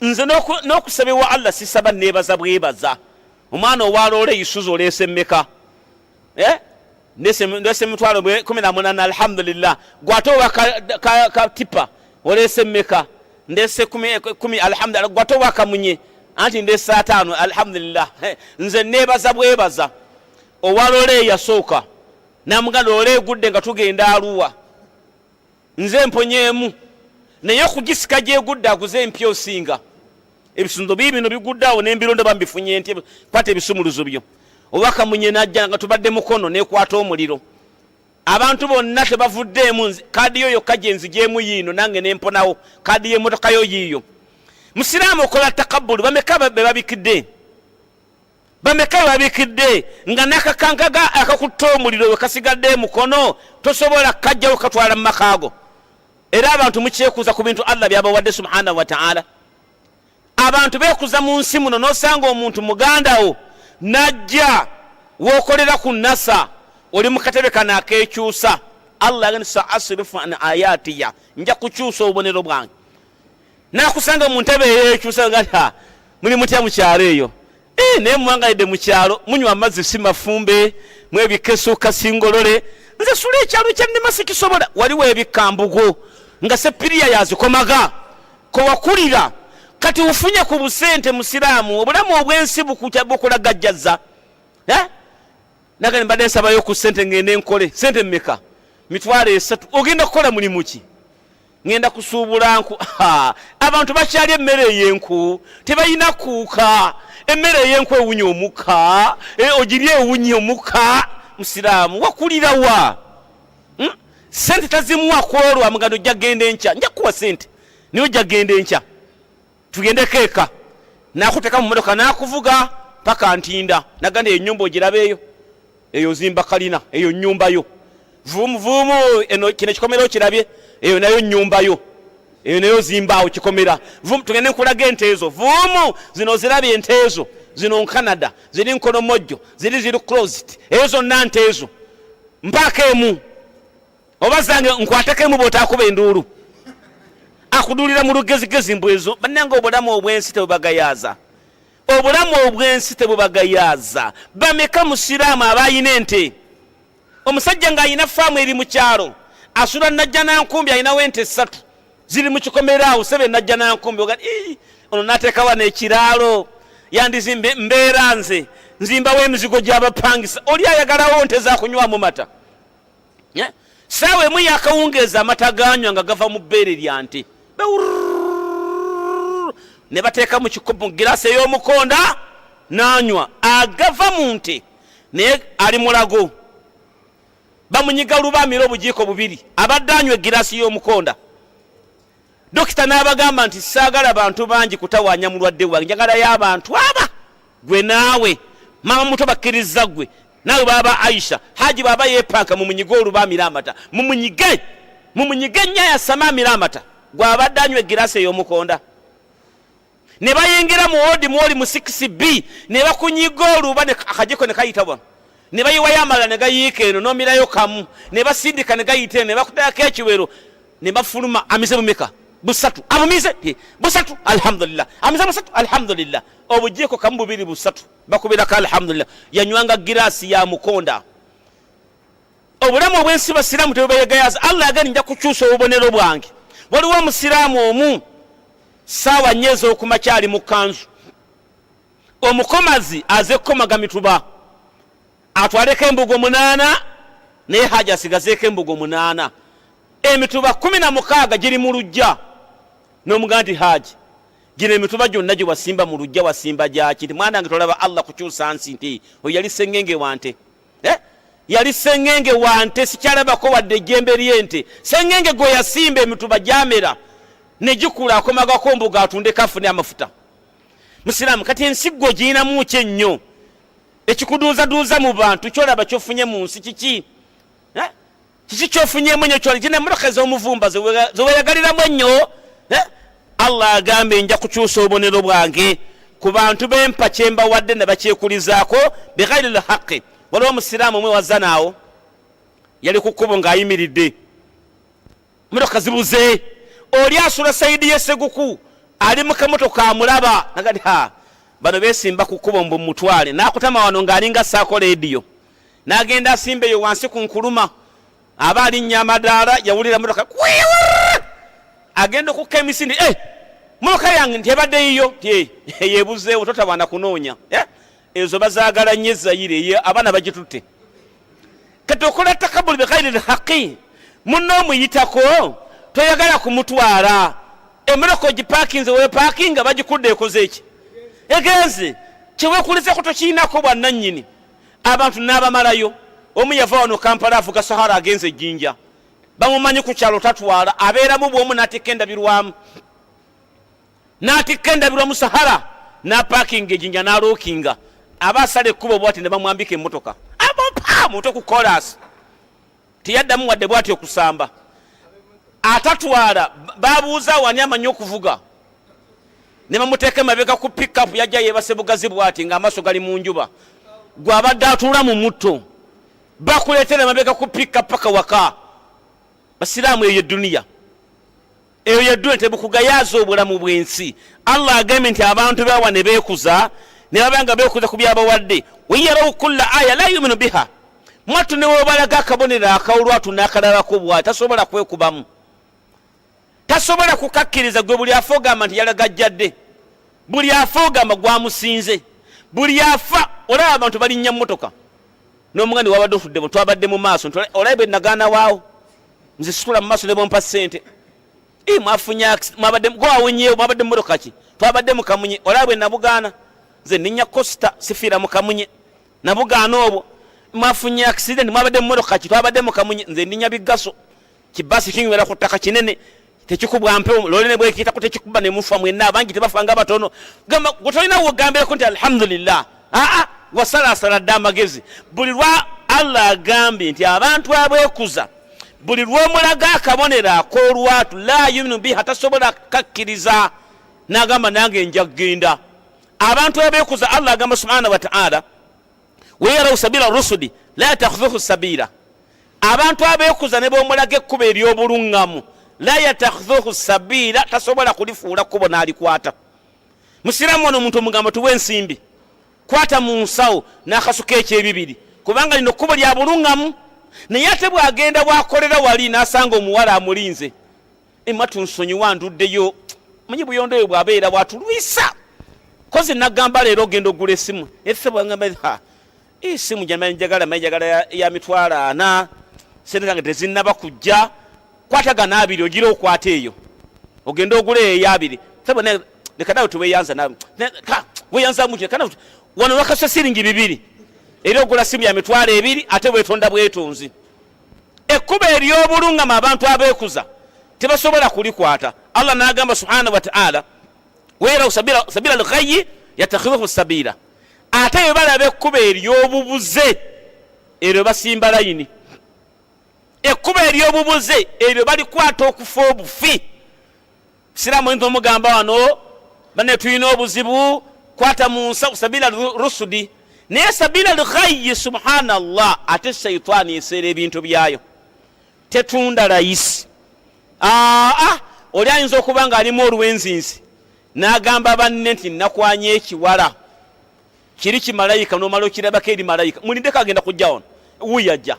Nze n'okusaba ewa Allah sisaba, neebaza bwebaza. Omwana owaloole Isuzu oleese mmeka? Eh? Ndese emitwalo 18, alhamdulillah. Gwate owa ka tipa oleese mmeka? Ndese 10, alhamdulillah. Gwate owa kamunye anti ndese 5, alhamdulillah. Nze neebaza bwebaza. Owaloole eyasooka namuga loole egudde nga tugenda Aluwa, nze mponyeemu, naye okugisika gyegudde aguze empya osinga ebisunzo bii bino bigudde awo nembironda bambifunye nti kwata ebisumuluzo byo. Oba kamunye najja nga tubadde mukono nekwata omuliro, abantu bonna tebavuddeemu, kaadi yo yokka gyenzigyemu yiino nange nemponawo, kaadi y'emmotoka yo yiiyo. Musiraamu okola takabbulu, bameka be babikidde? Bameka be babikidde nga n'akakankaga akakutta omuliro we kasigadde emukono tosobola kukajjawo katwala mu makaago? Era abantu mukyekuza ku bintu Allah byabawadde subhanahu wa ta'ala. Abantu beekuza mu nsi muno, n'osanga omuntu muganda wo n'ajja w'okolera ku nasa, oli mu katebe kano akeekyusa. Allah agamba saasrifu an ayatiya, nja kukyusa obubonero bwange. N'akusanga mu ntebe eyeekyusa nga muli mutya mu kyalo eyo? Naye muwangalidde mu kyalo, munywa amazzi si mafumbe, mwebikka essuuka singolole. Nze sula ekyalo kya nnema sikisobola. Waliwo ebikkambugo nga seppiriya yazikomaga kwewakulira, kati ufunye ku busente. Musiraamu, obulamu obw'ensi bukulagajjaza. Nagani mbadde nsabayo ku sente ngende nkole. Sente mmeka? 30,000. Ogenda kukola mulimu ki? Ngenda kusuubula nku. Abantu bakyali emmere ey'enku, tebalina kuuka. Emmere ey'enku ewunya omukka, ogirya ewunya omukka. Musiraamu wakulira wa? Sente tazimuwa kwolwa muganda, ojja genda enkya, nja kukuwa sente naye ojja genda enkya tugendeko eka. Nakuteeka mu motoka nakuvuga paka Ntinda, naganda eyo nyumba ogiraba eyo, eyo zimba kalina, eyo nyumba yo. Vuumu vuumu eno kino ekikomera okirabye, eyo nayo nyumba yo, eyo nayo zimbaawo kikomera. Vuumu tugende nkulaga ente ezo. Vuumu zino zirabye ente ezo, zino nkanada ziri nkono mojjo, ziri closed, ezo zonna nte ezo. Mpaako emu oba zange nkwateko emu bw'otaakuba enduulu akuduulira mu lugezigezi mbu ezo. Bannange, obulamu obw'ensi tebubagayaaza, obulamu obw'ensi tebubagayaaza. Bameka musiraamu abayina ente? Omusajja ng'alina faamu eri mu kyalo, asula Najja Nankumbi, alinawo ente 3 ziri mu kikomera awo sebe Najja Nankumbi. Oga ono n'ateekawa n'ekiraalo yandizimbe mbeera nze nzimbawo emizigo gy'abapangisa, oli ayagalawo nte zakunywamu mata. Saawa emu yakawungeeza amata ganywa nga gava mu bbeere lya nte, ne bateeka mu kikopo mu giraasi ey'omukonda n'anywa agava mu nte, naye ali mulago bamunyiga luba amira obujiiko bubiri, abadde anywa egiraasi y'omukonda. Dokita n'abagamba nti saagala bantu bangi kutawaanya mulwadde wange, njagalayo abantu aba gwe naawe maama muto bakkiriza gwe naawe baaba Aisha Haji baaba yeepanka mumunyige oluba amira amata, mumunyige mumunyige nnyo ayasame amira amata gw'abadde anywa egiraasi ey'omukonda. Ne bayingira mu wodi mwoli mu 6B ne bakunyiga oluba akajiko ne kayita wano, ne bayiwayo amalala ne gayiika eno n'omirayo kamu, ne basindika ne gayita eno, ne bakuteekako ekiwero ne bafuluma. Amize bumeka? Busatu. Abumize busatu, alhamdulillah. Amize busatu, alhamdulillah. Obujiiko kamu bubiri busatu bakubirako alhamdulillah. Yanywanga giraasi ya mukonda. Obulamu obw'ensi basiraamu tebubayegayaza. Allah agani nja kukyusa obubonero bwange. Waliwo omusiraamu omu Saawa nnya ez'okumakya ali mu kkanzu. Omukomazi aze kukomaga mituba atwaleko embugo 8, naye haji asigazeeko embugo 8. Emituba 16 giri mu luggya. N'omugamba nti haji, gino emituba gyonna gye wasimba mu luggya wasimba gyaki? Nti mwana wange tolaba Allah kukyusa nsi, nti oyo yali sengenge wa nte. Yali sengenge wa nte, sikyalabako wadde ejjembe ly'ente. Sengenge gwe yasimba emituba gyamera ne gikula, akomagako mbuga atundeko afune amafuta. Musiraamu, kati ensi gwe ogirinamu ki ennyo ekikuduuzaduuza mu bantu? Kyolaba kyofunye mu nsi kiki? Kiki kyofunyemu ennyo kyoli? Gina emmotoka ez'omuvumba zeweyagaliramu ennyo. Allah agambye nja kukyusa obubonero bwange ku bantu bempa kyembawadde ne bakyekulizaako bighairi lhaqi. Waliwo omusiraamu omwe wazanaawo yali ku kkubo ng'ayimiridde, motoka zibuze, oli asula sayidi y'esseguku ali mu kamotoka amulaba nagati ha bano besimba ku kkubo mbu mutwale, n'akutama wano ng'alinga assaako leediyo, n'agenda asimba eyo wansi ku nkuluma, aba alinnya amadaala, yawulira motoka agenda okukka emisinde, motoka yange nti ebadde yiyo, nti yebuzeewo, totawaana kunoonya. Ezo bazaagala nnyo ezayire, ye abaana bagitutte. Kati okola takabuli bighairi lhaqi, munno omuyitako toyagala kumutwala, emmotoka ogipakinze wepakinga bagikudde ekoze eki egenze, kyewekulizeko tokirinako bwannannyini. Abantu n'abamalayo. Omu yava wano Kampala avuga Sahara agenze Ejjinja, bamumanyi ku kyalo tatwala, abeeramu bw'omu n'atikka endabirwamu, n'atikka endabirwamu Sahara n'apakinga Ejjinja n'alookinga, aba asala ekkubo bwati ne bamwambika emmotoka abopa muto ku koolaasi, teyaddamu wadde bwati okusamba. Atatwala babuuza wani amanyi okuvuga, ne bamuteeka emabega ku pickup, yajja yeebase bugazi bwati ng'amaaso gali mu njuba, gw'abadde atuula mu mutto, bakuleetera emabega ku pickup paka waka. Basiraamu, eyo eduniya, eyo yeduniya tebukugayaaza obulamu bw'ensi. Allah agambye nti abantu bawa ne beekuza, ne baba nga beekuza ku byabawadde, weyarawu kulla aya la yuminu biha, mwattu ne wobalaga akabonero akawulwatu n'akalabako bwati tasobola kwekubamu, tasobola kukakkiriza. Gwe buli afa ogamba nti yalagajjadde, buli afa ogamba gwamusinze, buli afa olaba abantu balinnya mmotoka n'omugandi wabadde otudde, twabadde mu maaso, olabe bwe nagaana waawo, nze situla mu maaso ne bompa ssente. Mwafunye mwabadde gwawonyeewo, mwabadde mu mmotoka ki? Twabadde mu Kamunye, olabe bwe nabugaana, nze nninnya kosita sifiira mu Kamunye, nabugaana obwo. Mwafunye accident, mwabadde mu mmotoka ki? Twabadde mu Kamunye, nze nninnya bigaso, kibasi kinywera ku ttaka kinene tekikubwa mpewo, lole ne bwekiyitako tekikuba ne mufa mwenna, abangi tebafa nga batono. Gamba gwe tolina wogambireko nti alhamdulillah, aa wasalaasala dda amagezi. Buli lwa Allah agambye nti abantu abeekuza buli lw'omulaga akabonero ak'olwatu la yuminu biha, tasobola kakkiriza, n'agamba nange nja kugenda. Abantu abeekuza Allah agamba subhanahu wa ta'ala weyarawu sabila rusudi la yatakhudhuhu sabila, abantu abeekuza ne b'omulaga ekkubo ery'obuluŋŋamu la yatakhudhuhu sabila, tasobola kulifuula kkubo n'alikwata. Musiraamu wano omuntu omugamba tuwe ensimbi, kwata mu nsawo n'akasuka ekyebibiri, kubanga lino kkubo lya buluŋŋamu. Naye ate bw'agenda bw'akolera wali n'asanga omuwala amulinze, ematu nsonyiwa nduddeyo, manyi buyondo eyo bw'abeera bw'atulwisa kozi nagamba leero ogenda ogula esimu, ese bwangamba ha esimu gyamaye njagala, maye njagala ya 400,000, sente zange tezinnaba kujja, kwatagana 2 ogira okwata eyo ogenda ogula eyo eyabiri, leka nawe tuweyanza weyanza muki, leka nawe wano wakasa siringi 2 era ogula simu ya 20,000, ate wetonda bwetonzi. Ekkubo ery'obulungama abantu abeekuza tebasobola kulikwata. Allah n'agamba subhanahu wa ta'ala weyarawu sabila alghayyi yatakhidhuhu sabila, ate bwe balaba ekkubo ery'obubuze eryo basimba layini, ekkubo ery'obubuze eryo balikwata okufa obufi. Siraamu oyinza omugamba wano bane tulina obuzibu, kwata mu nsawo sabila rusudi, naye sabila alghayyi subhanallah, ate shaitaani eseera ebintu byayo tetunda layisi. Aa oli ayinza okuba nga alimu olwenzinzi n'agamba banne nti nakwanye ekiwala kiri kimalayika, n'omala okirabako eri malayika, mulindeko agenda kujja wano, wuuyo ajja,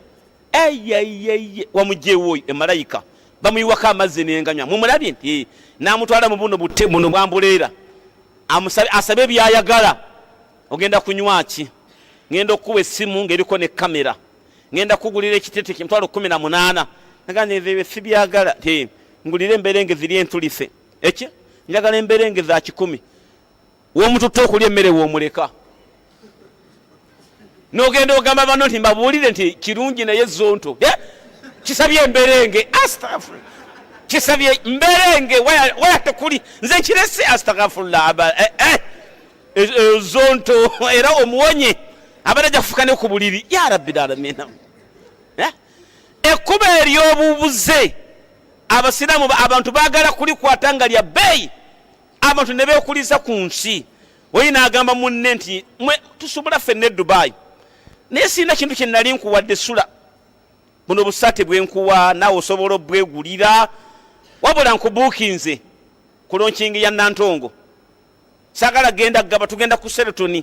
eyeyeye wamugyewo oyo emalayika. Bamuyiwako amazzi nenganywa, mumulabye nti namutwala mu buno bute buno bwambuleera, asabe byayagala. Ogenda kunywa ki? Ngenda okukuwa essimu ng'eriko ne kamera, ngenda kugulira ekitete ky'emitwalo 18. Nagamba nze ebyo sibyagala, ti ngulire emberenge ziri entulise, eki njagala emberenge za 100. Womututte okulya emmere womuleka nogenda ogamba bano nti mbabuulire nti kirungi naye zonto kisabye emberenge, astagfirullah, kisabye mberenge waya tekuli nze nkirese, astagfirullah, zonto era omuwonye abadde ajja kufuka ne ku buliri. Ya rabbil alamina, ekkubo ery'obubuze abasiraamu abantu baagala kulikwata nga lya bbeeyi, abantu ne beekuliza ku nsi. Oyi n'agamba munne nti mwe tusobola ffenna e Dubai, naye sirina kintu kye nali nkuwadde, sula buno busaate bwenkuwa naawe osobola obwegulira, wabula nkubuukinze ku launching ya Nantongo, saagala genda gaba, tugenda ku Sheraton,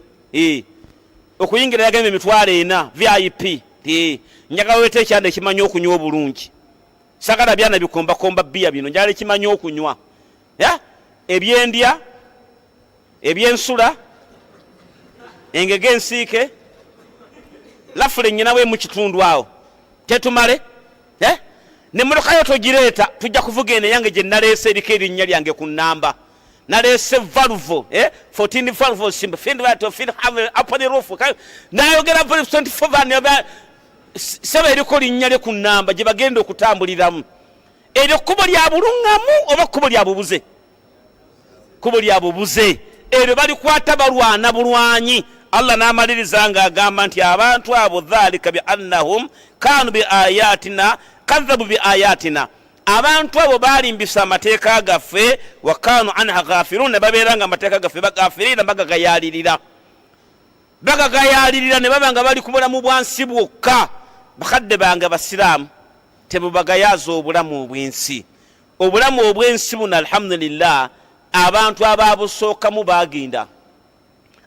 okuyingira yagamba 40,000 VIP, njagala oleete ekyana ekimanyi okunywa obulungi, saagala byana bikombakomba bbiya bino, njagala ekimanyi okunywa ebyendya ebyensula engege ensiike lafule nyina we mu kitundu awo tetumale nemmotoka togireeta, tujja kuvuga eno eyange gye naleese eriko erinnya lyange ku nnamba, naleese Volvo 14 Volvo simba up on the roof, nayogera 24 seba eriko linnya lye ku nnamba gye bagenda okutambuliramu. Eryo kkubo lya buluŋŋamu oba kkubo lya bubuze? Kkubo lya bubuze eryo balikwata balwana bulwanyi. Allah n'amaliriza ng'agamba nti abantu abo dhalika bi annahum kanu bi ayatina kadhabu bi ayatina, abantu abo balimbisa amateeka gaffe, wa kanu anha ghafirun, ne babeera nga amateeka gaffe bagafirina, bagagayalirira, bagagayalirira, ne baba nga bali ku bulamu bwa nsi bwokka. Bakadde bange abasiraamu, tebubagayaza obulamu obw'ensi. Obulamu obw'ensi buno, alhamdulillah, abantu ababusookamu bagenda,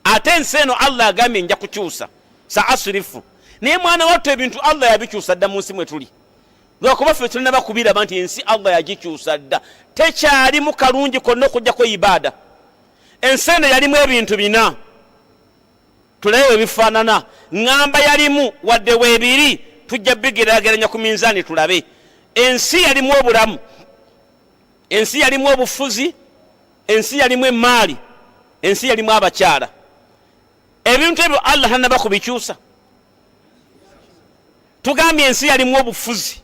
ate ensi eno Allah agambye nja kukyusa, saasirifu. Naye mwana wattu, ebintu Allah yabikyusa dda mu nsi mwe tuli, lwakuba ffe tulina bakubiraba nti ensi Allah yagikyusa dda, tekyalimu kalungi konna okujjako ibaada. Ensi eno yalimu ebintu bina, tulabe webifaanana. Ŋŋamba yalimu wadde weebiri, tujja bigerageranya ku minzaani tulabe. Ensi yalimu obulamu, ensi yalimu obufuzi, ensi yalimu emaali, ensi yalimu abakyala. Ebintu ebyo Allah tanaba kubikyusa. Tugambye ensi yalimu obufuzi,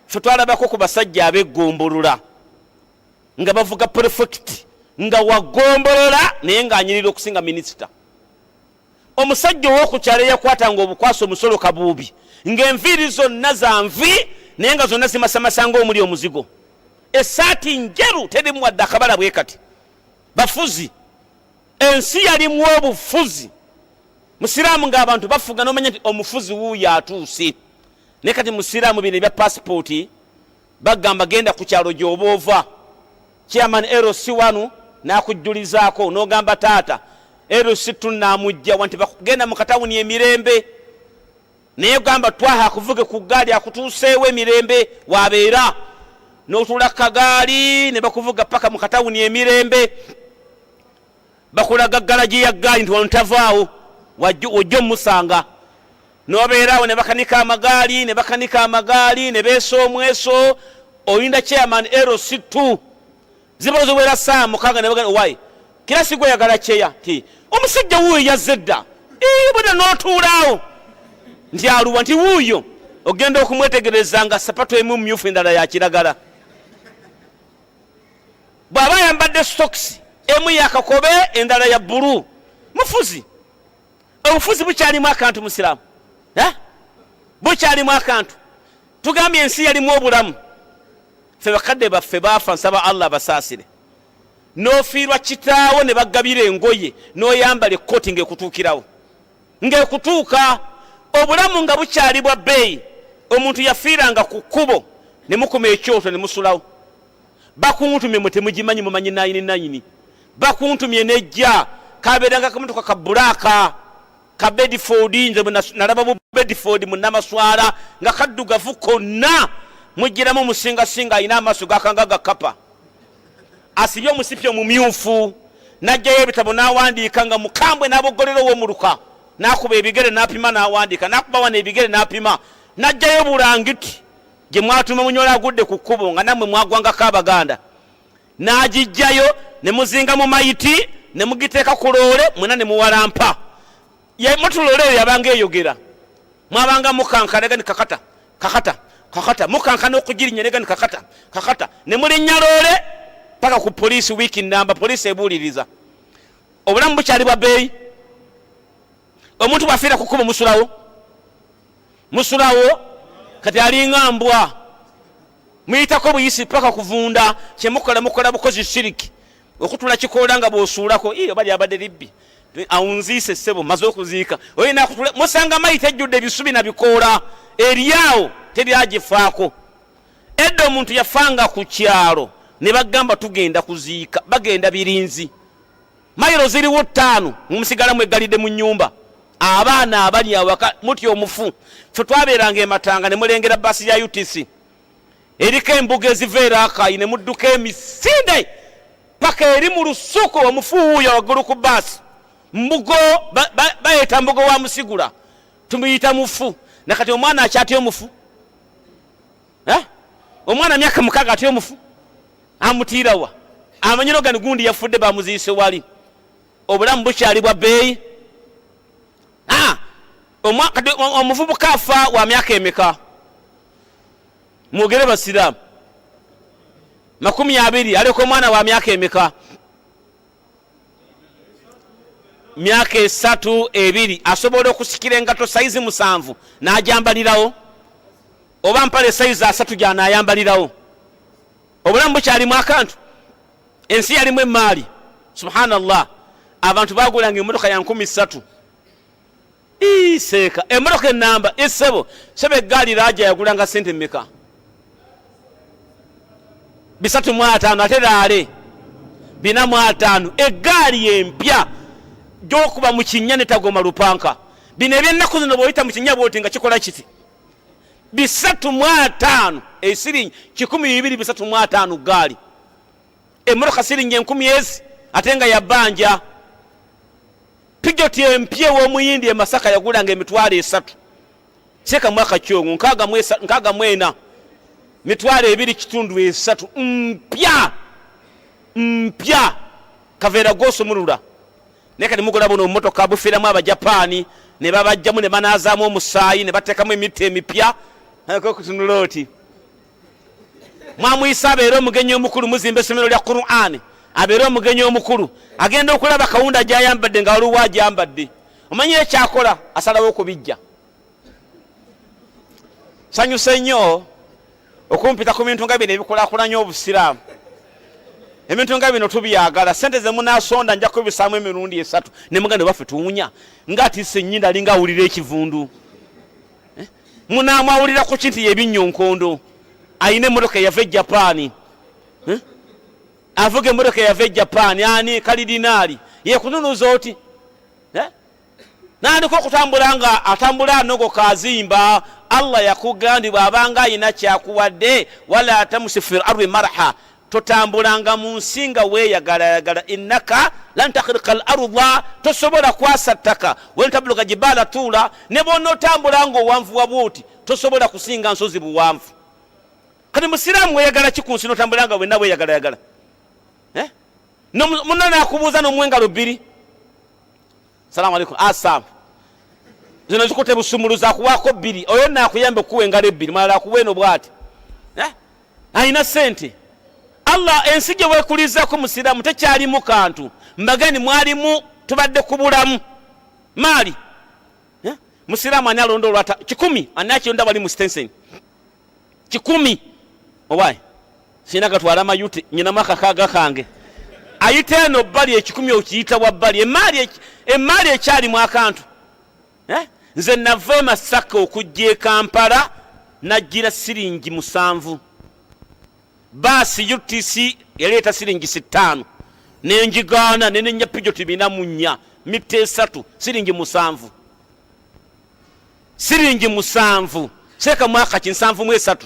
Ffe twalabako ku basajja ab'eggombolola nga bavuga prefect, nga wagombolola naye ng'anyirira okusinga minisita. Omusajja ow'okukyalo eyakwatanga obukwasa omusolo kabuubi, ng'enviiri zonna za nvi naye nga zonna zimasamasa ng'omuli omuzigo, essaati njeru terimu wadde akabala bwe kati. Bafuzi, ensi yalimu obufuzi musiraamu, ng'abantu bafuga n'omanya nti omufuzi wuuyo atuuse. Naye kati musiraamu bino ebya pasipooti bagamba genda ku kyalo gy'oba ova, chairman LC wanu n'akujjulizaako n'ogamba taata LC tunaamujja wa, nti genda mu katawuni emirembe, naye gamba twaha akuvuge ku ggaali akutuuseewo emirembe wabeera, n'otuula ku kagaali ne bakuvuga paka mu katawuni emirembe, bakulaga ggalagi ya ggaali nti wano tavaawo, ojja omusanga n'obeeraawo, ne bakanika amagaali, ne bakanika amagaali, ne beesa omweso, oyinda chairman LC2 ziba ziwera saa 6 ne bagenda owaayi kira sigwe yagala kyeya ti omusajja wuuyo yazze dda bweda n'otuulaawo nti aluwa nti wuuyo, ogenda okumwetegereza nga sapatu emu myufu endala ya kiragala, bw'aba ayambadde sitokisi emu yakakobe endala ya bbulu. Mufuzi, obufuzi bukyalimu akantu musiraamu, bukyalimu akantu. Tugambye ensi yalimu obulamu. Ffe bakadde baffe baafa, nsaba Allah abasaasire, n'ofiirwa kitaawo ne bagabira engoye n'oyambala ekkooti ng'ekutuukirawo, ng'ekutuuka. Obulamu nga bukyali bwa bbeeyi. Omuntu yafiiranga ku kkubo ne mukuma ekyoto ne musulawo. Bakuntumye mwe temugimanyi, mumanyi nayini nayini, bakuntumye nejja kabeeranga kamotoka ka bulaaka ka Bedford. Nze nalaba bu Bedford mu Namaswala nga kaddugavu konna. Mujjiramu musingasinga alina amaaso gakanga gakapa, asibye omusipi omumyufu, najjayo ebitabo n'awandiika nga mukambwe, n'aboggolera ow'omuluka, n'akuba ebigere n'apima, n'awandiika, n'akuba wano ebigere n'apima, n'ajjayo bulangiti gye mwatuma munyola agudde ku kkubo nga nammwe mwagwangako Abaganda, n'agijjayo ne muzinga mu mayiti ne mugiteeka ku loole mwena ne muwalampa. Motuloole eyo yabanga eyogera, mwabanga mukankana gani kakata kakata kakata, mukankana okugirinya ne gani kakata kakata, ne mulinnya loole paka ku poliisi wiiki namba, poliisi ebuuliriza. Obulamu bukyali bwa bbeeyi. Omuntu bw'afiira ku kkubo musulawo, musulawo kati alinga mbwa, muyitako buyisi paka kuvunda. Kyemukola mukola bukozi shiriki, okutula kikoola nga bw'osuulako oba lyabadde libbi awunziise ssebo, maze okuziika olina kutula, musanga mayita ejjudde ebisubi na bikoola eryawo teryagifaako. Edda omuntu yafanga ku kyalo ne bagamba tugenda kuziika, bagenda birinzi, mayiro ziriwo 5, mumusigala mweggalidde mu nnyumba, abaana abali awaka mutya omufu. Ffe twabeeranga ematanga ne mulengera bbaasi ya UTC eriko embuga eziva Erakayi ne mudduka emisinde paka eri mu lusuku, omufu wuuyo waggulu ku bbaasi. Mbugo bayeta mbugo wa musigula, tumuyita mufu. Nakati omwana akyatya omufu? Omwana myaka 6 atya omufu? Amutiirawa? Amanyiro gano gundi yafudde bamuziise wali. Obulamu bukyali bwa bbeeyi. Omuvubuka afa wa myaka emeka? Mwogere basiraamu. 20, aleka omwana wa myaka emeka? Myaka 3 2. Asobola okusikira engato sayizi 7 n'ajambalirawo, oba mpale sayizi 3 gy'anaayambalirawo. Obulamu bukyalimu akantu. Ensi yalimu emaali. Subhanallah, abantu bagulanga emmotoka ya 3,000. Seeka emmotoka enamba esebo sebe eggaali raja yagulanga sente mmeka? 350, ate laale 450. Eggaali empya gy'okuba mu kinnya ne tagoma lupanka. Bino eby'ennaku zino bw'oyita mu kinnya bw'oti nga kikola kiti. 350, esiringi 200, 350 ggaali. Emmotoka siringi 1000 ezi, ate nga yabbanja. Pijoti empya ew'omuyindi e Masaka yagulanga emitwalo 3. Seeka mwaka kyongo, 64, mitwalo ebiri kitundu esatu, mpya mpya, kaveera gosumulula. Naye kati mugula buno obumotoka bufiiramu Abajapaani ne babajjamu ne banaazaamu omusaayi ne bateekamu emiti emipya. Okutunula oti mwamuyisa abeere omugenyi omukulu, muzimba essomero lya Qur'an, abeere omugenyi omukulu, agenda okulaba kawunda gy'ayambadde nga waliwo agyambadde. Omanyi ekyakola, asalawo okubijja. Sanyuse nnyo okumpita ku bintu nga bino ebikulaakulanya Obusiraamu. Ebintu nga bino tubyagala. Sente ze munaasonda nja kubisaamu emirundi 3. Ne muganda waffe tuwunya ng'atiisa ennyindo, alinga awulira ekivundu. Munaamwawulira ku kintu y'ebinnyo nkondo. Alina emmotoka eyava e Japaani. Avuga emmotoka eyava e Japaani, ani kalidinaali yekununuza oti. Nandika okutambula nga atambula anogoka azimba. Allah yakugamba bw'abanga alina kyakuwadde, wala tamusi fil ardi marha, totambulanga mu nsi nga weeyagalayagala. Innaka lan takhriqa al arda, tosobola kwasa ttaka. Walan tabluga jibala tuula, ne bw'onootambula ng'owanvuwa bw'oti tosobola kusinga nsozi buwanvu. Kati musiraamu weeyagala ki ku nsi n'otambula nga wenna weeyagalayagala? Munno n'akubuuza n'omuwa engalo 2. Salamu alaikum. Asam. Zino zikute busumuluza akuwaako 2. Oyo nno akuyambe okukuwa engalo 2, mulala akuwa eno bw'ati. Alina ssente. Allah ensi gye weekulizaako musiraamu tekyalimu kantu. Mbagani mwalimu tubadde ku bulamu. Maali. Musiraamu ani alonda olwata 100, ani akiyonda bali mu Stensen? 100. Owaye. Sina katwala mayute, nyina maka kaga kange. Ayita eno bbali 100 okiyita wa bbali. Emaali ekyalimu akantu. Nze nava e Masaka okujja e Kampala najjira siringi 7. Baasi UTC yaleeta siringi 5. Nenjigaana ne nenya pijoti 44, mita 3, siringi 7. Siringi 7. Seeka mwaka ki 73.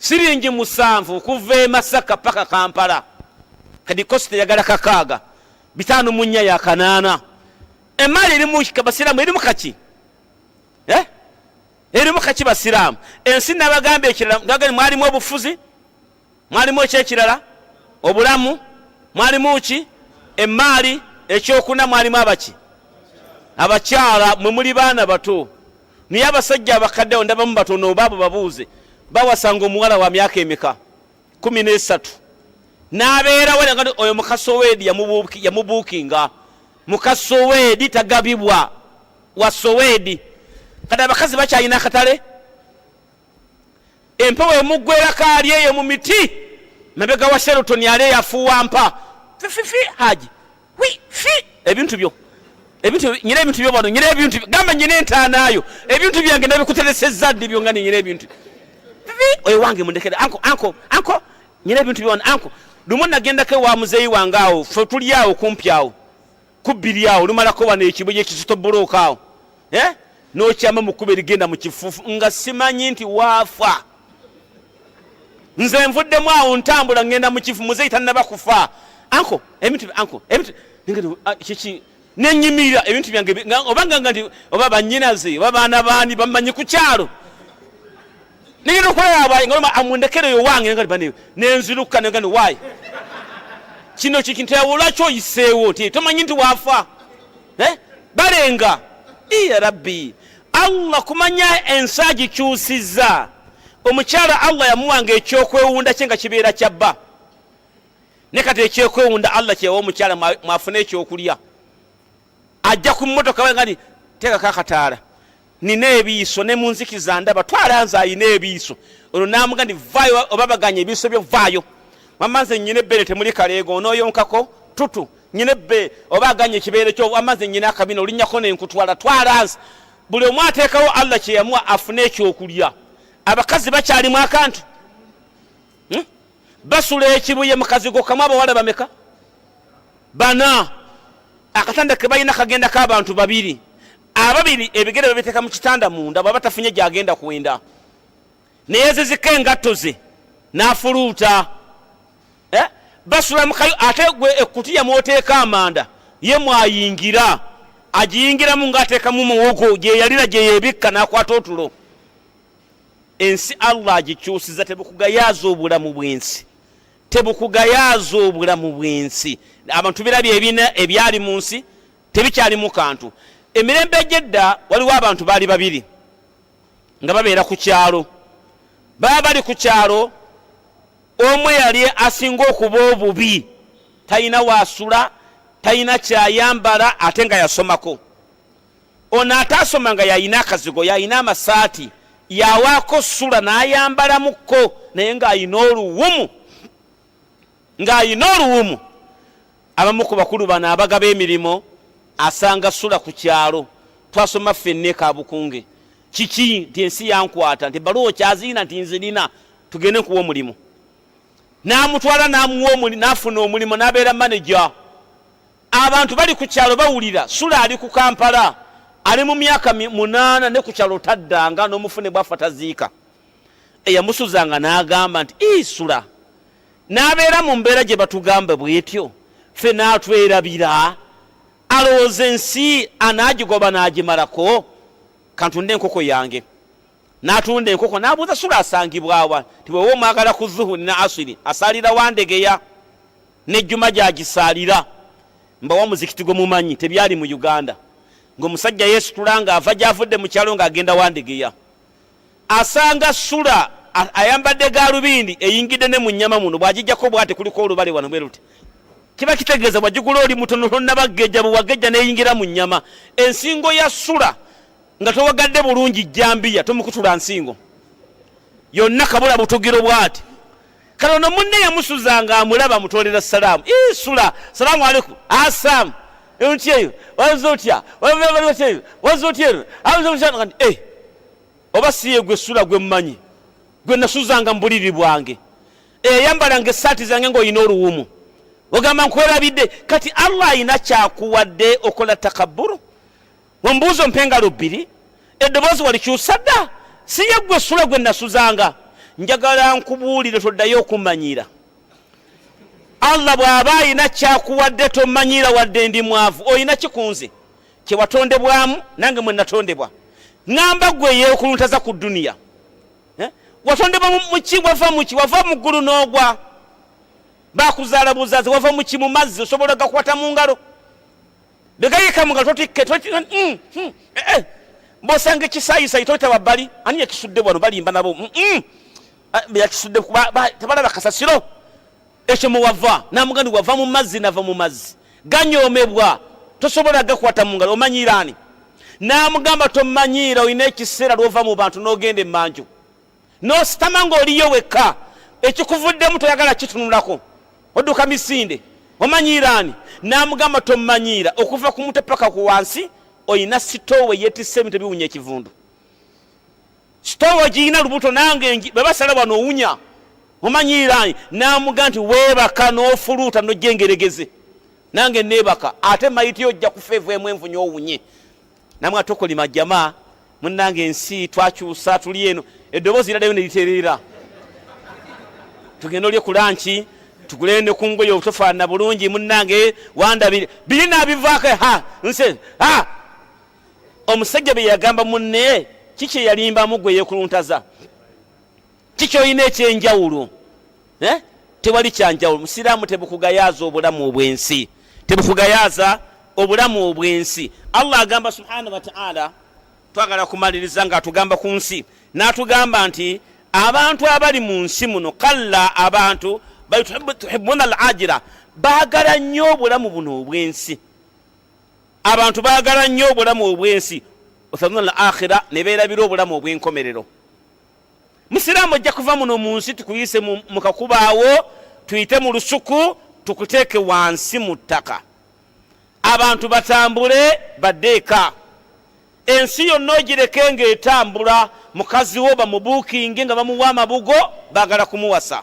Siringi 7 okuva e Masaka paka Kampala. Kati kosti eyagala 6, 54 ya 8. Emaali erimu basiraamu erimu kaki? Erimu kaki basiraamu? Ensi nabagamba ekirala, ndagani mwalimu obufuzi, mwalimu ekyekirala, obulamu, mwalimu ki? Emaali, ekyokuna mwalimu abaki? Abakyala, mwe muli baana bato. Naye abasajja abakadde awo ndabamu batono, obaabo babuuze, bawasanga omuwala wa myaka emeka? 13. N'abeerawo nga oyo muka Sowedi yamubuukinga. Muka Sowedi tagabibwa wa Sowedi. Kati abakazi bakyalina akatale, empewo emuggwerako ali eyo mu miti mabega wa Sheraton ali eyafuuwa mpa fififi haji wi fi ebintu byo ebintu nyina ebintu byo bano nyina ebintu gamba nyina entaanaayo ebintu byange nabikuteresezza ddi byo nga nyina ebintu fifi oyo wange mundekere anko anko anko nyina ebintu byo anko. Lumu nagendako ewa muzeeyi wange awo ffe tuli awo kumpi awo kubbiri awo lumalako wano ekibuye ekizito bulooka awo n'okyama mu kkubo erigenda mu kifuufu nga simanyi nti waafa. Nze nvuddemu awo ntambula ngenda mu kifu, muzeeyi tannaba kufa. Anko ebintu anko ebintu kiki nenyimirira ebintu byange oba nga nti oba bannyinaze oba baana baani bamanyi ku kyalo. Nigenda okulaba nga amundekere oyo wange nga bane nenziruka nga ni why kino kikintu lwaki oyiseewo nti tomanyi nti waafa balenga ya rabbi Allah kumanya ensi agikyusizza. Omukyala Allah yamuwanga ekyokwewunda kye nga kibeera kya bba, ne kati ekyokwewunda Allah kyewa omukyala mwafune ekyokulya. Ajja ku mmotoka nga nti teekako akataala, nina ebiiso ne mu nzikiza ndaba, twala nze ayina ebiiso. Olwo n'amuga nti vaayo oba baganya ebiiso byo vaayo, wamma nze nnyina ebbeere temuli kaleego onooyonkako tutu nnyina ebbeere oba aganya ekibeere kyo wamma nze nnyina akabina olinnyako nenkutwala twala nze. Buli omu ateekawo Allah kye yamuwa afune ekyokulya. Abakazi bakyalimu akantu basula ekibuye mu kazigo kamu abawala bameka? 4. Akatanda ke balina kagendako abantu 2, ababiri ebigere babiteeka mu kitanda munda bw'aba tafunye gy'agenda kwenda, neyezizika engatto ze n'afuluuta. Basula mu kayu ate gwe ekkutiya mw'oteeka amanda ye mwayingira, agiyingiramu ng'ateekamu muwogo gye yalira gye yeebikka n'akwata otulo. Ensi Allah agikyusiza, tebukugayaaza obulamu bw'ensi, tebukugayaaza obulamu bw'ensi. Abantu birabye ebina ebyali mu nsi tebikyalimu kantu. Emirembe egy'edda waliwo abantu baali 2 nga babeera ku kyalo, baba bali ku kyalo, omu yali asinga okuba obubi, talina waasula, talina kyayambala, ate nga yasomako. Ono ataasoma nga yalina akazigo, yalina amasaati, yawaako sula n'ayambalamukko, naye ng'alina oluwumu, ng'alina oluwumu. Abamu ku bakulu bano abagaba emirimu asanga sula ku kyalo, twasoma ffenna e Kabukunge, kiki nti ensi yankwata nti ebbaluwa okyazirina nti nzirina, tugende nkuwa omulimu. N'amutwala n'amuwa omulimu, n'afuna omulimu n'abeera manager. Abantu bali ku kyalo bawulira sula ali ku Kampala, ali mu myaka 8 ne ku kyalo taddanga, n'omufune bw'afa taziika. Eyamusuzanga n'agamba nti ii sula n'abeera mu mbeera gye batugamba bw'etyo, ffe n'atwerabira, alowooza ensi anaagigoba n'agimalako, kantunde enkoko yange. N'atunda enkoko n'abuuza sula asangibwawa, nti bw'oba omwagala ku zuhuri ne asiri asaalira Wandegeya n'ejjuma gy'agisaalira. Mbawa muzikiti gwe mumanyi, tebyali mu Uganda, ng'omusajja yeesitula ng'ava gy'avudde mu kyalo ng'agenda Wandegeya, asanga sula ayambadde gaalubindi eyingidde ne mu nnyama muno, bw'agijjako bw'ati kuliko olubale wano bwe luti, kiba kitegeeza bw'agigula oli mutono tonnabagejja, bwe wagejja n'eyingira mu nnyama. Ensingo ya sula nga towagadde bulungi jjambiya, tomukutula nsingo yonna, kabula butugiro bw'ati. Kale ono munne yamusuzanga amulaba amutolera salaamu, ii sula salaamu aleikum asaamu otyeyo waza otya otyeyo waza otyeyo oba si ye gwe sula gwe mmanyi gwe nasuzanga mu buliri bwange, eyambalanga essaati zange ng'olina oluwumu, ogamba nkwerabidde. Kati Allah alina kyakuwadde okola takabburu, ombuuzo mpa engalo 2, eddoboozi walikyusa dda, si ye gwe sula gwe nasuzanga. Njagala nkubuulire toddayo okumanyira. Allah bw'aba ayina kyakuwadde tomanyiira wadde ndi mwavu. Olina kikunze kyewatondebwamu nange mwe natondebwa. Ŋŋamba ggwe yeekuluntaza ku duniya. Watondebwa muki? Wava muki? Wava mu ggulu n'ogwa. Bakuzaala buzazi. Wava muki? Mu mazzi. Osobola gakwata mu ngalo begayika mu ngalo totikke bw'osanga ekisayisayi toyita wabbali. Ani yakisudde wano? Balimba nabo yakisudde, tebalaba kasasiro. Ekyo muwava namugandi wava mu mazzi, nava mu mazzi ganyoomebwa, tosobola gakwata mu ngalo. Omanyiira ani? N'amugamba tomanyiira, olina ekiseera lw'ova mu bantu n'ogenda emmanju n'ositama ng'oliyo wekka, ekikuvuddemu toyagala kitunulako, odduka misinde. Omanyiira ani? N'amugamba tomanyiira, okuva ku mutwe paka ku wansi olina sitoowe yeetisse ebintu ebiwunya ekivundu. Sitoowe girina lubuto nange bwe basala wano owunya. Omanyiira ani? N'amugamba nti weebaka n'ofuluuta n'ojja engeregeze, nange neebaka, ate mayiti ojja kufa eveemu envunyo owunye. Namwe atokolima jama munnange, ensi twakyusa, tuli eno, eddoboozi liradayo ne litereera. Tugende olye ku lanki, tugule ne ku ngoye, otofaanana bulungi munnange, wandabire biri naabivaako. Ha nse ha omusajja bye yagamba munne, kiki eyalimbamu? Gwe yeekuluntaza, kiki olina ekyenjawulo? Tewali kyanjawulo. Musiraamu, tebukugayaaza obulamu obw'ensi, tebukugayaaza obulamu obw'ensi. Allah agamba subhanahu wataala, twagala kumaliriza nga atugamba ku nsi, n'atugamba nti abantu abali mu nsi muno kalla abantu tuhibuna al ajira, baagala nnyo obulamu buno obw'ensi. Abantu baagala nnyo obulamu obw'ensi, otharuna al akhira, ne beerabira obulamu obw'enkomerero. Musiraamu, ojja kuva muno mu nsi, tukuyise mu kakubaawo, tuyite mu lusuku, tukuteeke wansi mu ttaka, abantu batambule badde eka. Ensi yonna ogireke ng'etambula, mukazi wo bamubuukinge nga bamuwa amabugo, baagala kumuwasa.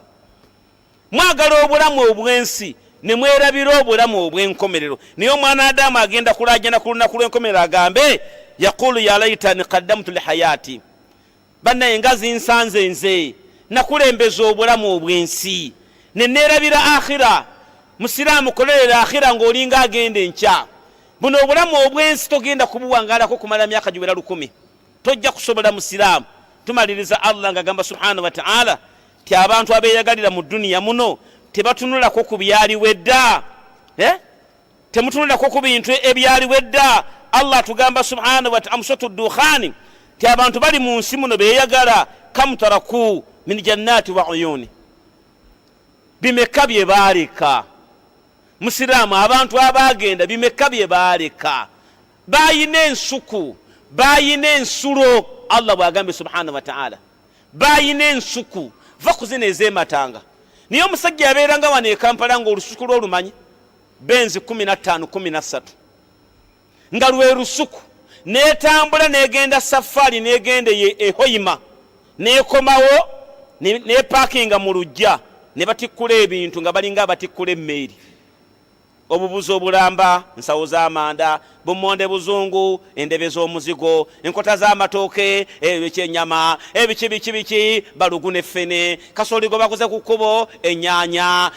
Mwagala obulamu obw'ensi ne mwerabira obulamu obw'enkomerero. Naye omwana Adamu agenda kulaajana ku lunaku lw'enkomerero, agambe yaqulu ya laitani qaddamtu lihayaati, bannaye nga zinsanze nze nakulembeza obulamu obw'ensi ne neerabira akhira. Musiraamu, kolerera akhira ng'olinga agenda enkya. Buno obulamu obw'ensi togenda kubuwangalako kumala myaka giwera 1000, tojja kusobola. Musiraamu, tumaliriza Allah ng'agamba subhanahu wataala ti abantu abeeyagalira mu duniya muno tebatunulako ku byaliwo edda, Temutunulako ku bintu ebyaliwo edda. Allah atugamba subhanahu wataala musatu dukhani ti abantu bali mu nsi muno beeyagala, kam taraku min jannati wa uyuni, bimeka bye baaleka. Musiraamu, abantu abaagenda bimeka bye baaleka? Bayina ensuku, bayina ensulo. Allah bw'agambye subhanahu wataala bayina ensuku, va ku zino ez'ematanga. Naye omusajja yabeeranga wano e Kampala ng'olusuku lw'olumanyi benzi 15 13 nga lwe lusuku, netambula negenda safaari, negenda ehoima, nekomawo, nepakinga mu lujja, ne batikkula ebintu nga balinga abatikkula emmeeri, obubuzi obulamba, nsawo z'amanda, bumonde buzungu, endebe z'omuzigo, enkota z'amatooke, ekyenyama, ebiki biki biki, balugu ne ffene, kasooli gwe baguze ku kkubo, ennyanya,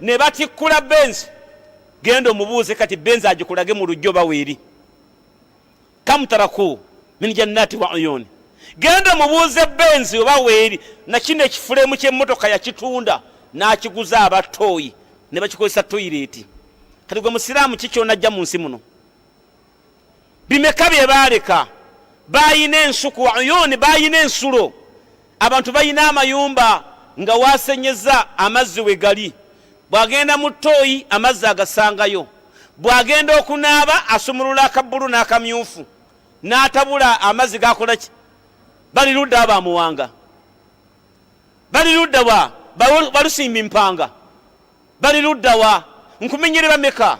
ne batikkula benzi. Genda omubuuze kati benzi agikulage mu lujja oba weeri. Kam taraku min jannati wa uyuni, genda omubuuze benzi oba weeri. Nakino ekifulemu ky'emmotoka yakitunda n'akiguza abatooyi ne bakikozesa toyireeti. Kati gwe musiraamu, ki kyonajja mu nsi muno? Bimeka bye baaleka? Bayina ensuku wa uyuni, bayina ensulo. Abantu balina amayumba nga wasenyeza amazzi we gali, bw'agenda mu ttooyi amazzi agasangayo, bw'agenda okunaaba asumulula akabbulu n'akamyufu n'atabula amazzi gakola ki? Bali ludda abamuwanga, bali ludda wa balusimba impanga, bali ludda wa nkumenyere bameka?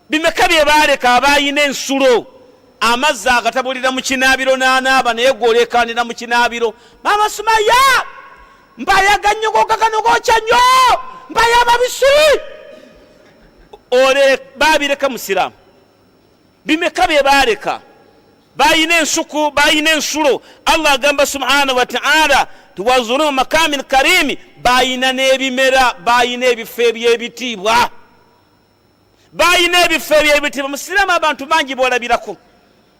Bimeka bye baaleka? Abayina ensulo, amazzi agatabulira mu kinaabiro n'anaaba, naye gwolekanira mu kinaabiro, mama Sumaya mpayaga nnyo gogagano gokya nnyo mpaya amabisi ole babireka. Musiraamu, bimeka bye baaleka? Balina ensuku, balina ensulo. Allah agamba subhanahu wataala tiwazuruma makamin karimi, balina n'ebimera, balina ebifo ebyebitiibwa, balina ebifo ebyebitiibwa. Musiraamu, abantu bangi bolabirako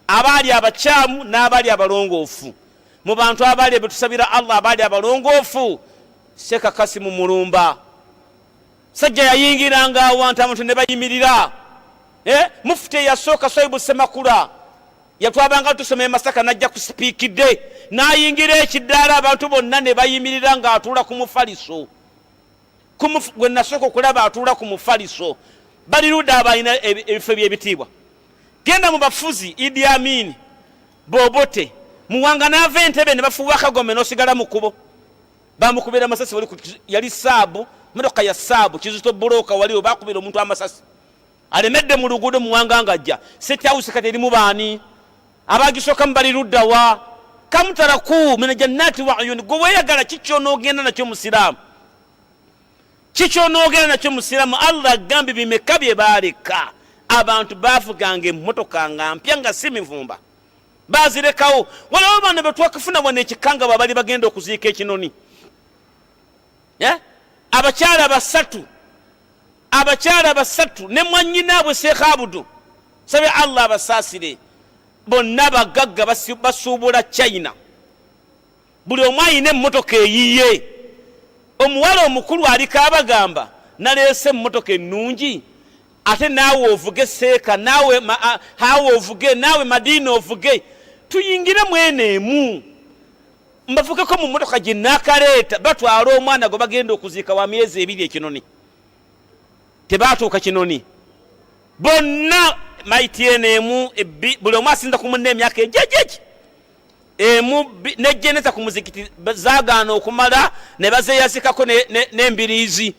abaali abakyamu n'abaali abalongoofu. Mu bantu abaali betusabira Allah abaali abalongoofu, Sekakasi mu Mulumba, sajja yayingiranga awantu abantu ne bayimirira. Mufuti eyasooka Swaibu Semakula yatwabanga tusoma e Masaka, najja ku sipiikidde n'ayingira ekidaala, abantu bonna ne bayimirira ng'atuula ku mufaliso. Gwe nasooka okulaba atuula ku mufaliso. Bali ludda abalina ebifo ebyebitiibwa? Genda mu bafuzi, Idi Amin, Bobote, Muwanga n'ava Entebe ne bafuuwa akagombe n'osigala mu kkubo, bamukubira amasasi. Wali yali Saabu, motoka ya Saabu Kizito Bulooka, waliwo bakubira omuntu amasasi alemedde mu luguudo. Muwanga ng'ajja State House, kati erimu baani abagisookamu? Bali luddawa? Kamutaraku mina jannati wa uyuni. Gwe weeyagala kikyonoogenda nakyo, musiraamu? Kikyonoogenda nakyo, musiraamu? Allah agambye bimeka bye baaleka. Abantu baavuganga emmotoka nga mpya, nga si mivumba, bazirekawo. Waliwo bano betwakafuna wano ekikanga bwabali bagenda okuziika ekinoni, abakyala basatu, abakyala basatu ne mwanyinaabwe Seekh Abudu, sabe Allah abasaasire bonna, bagagga, basuubula China, buli omu ayina emmotoka eyiye. Omuwala omukulu aliko abagamba, naleese emmotoka ennungi, ate naawe ovuge Seeka, naawe hawe ovuge, naawe Madiina ovuge, tuyingire mwene emu mbavugeko mu mmotoka gye naakaleeta. Batwala omwana gwe bagenda okuziika wa myezi 2 ekinoni. Tebatuuka Kinoni, bonna maiti eno emu, buli omu asinza ku munne emyaka ejejeki emu. Nejjeneza ku muzikiti zagaana okumala ne bazeyazikako n'embiriizi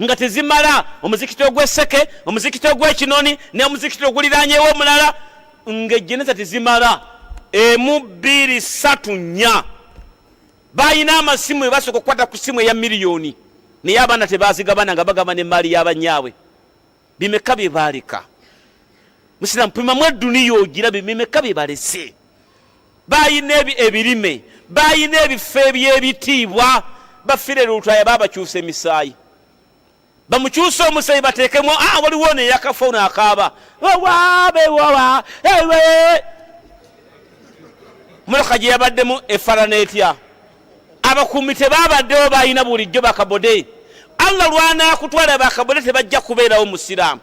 nga tezimala. Omuzikiti ogw'Esseke, omuzikiti ogw'Ekinoni n'omuzikiti oguliranyewo omulala, ng'ejjeneza tezimala. Emu, bbiri, ssatu, nnya. Balina amasimu, ebasooka okukwata ku simu eya miliyoni, naye abaana tebazigabana, nga bagabana emaali y'abanyaabwe. Bimeka bye baaleka? Musiramu, pimamu eduniya ogirabe, bimeka bye balese? Balina ebirime, balina ebifo ebyebitiibwa. Bafire Lutaya babakyusa emisaayi, bamukyusa omusayi bateekemu. Waliwo ono eyakafa, ono akaaba wabewawa ewe motoka gye yabaddemu efaanana etya? Abakuumi tebabaddewo, balina bulijjo bakabode. Allah lwanakutwala, bakabode tebajja kubeerawo. Musiraamu,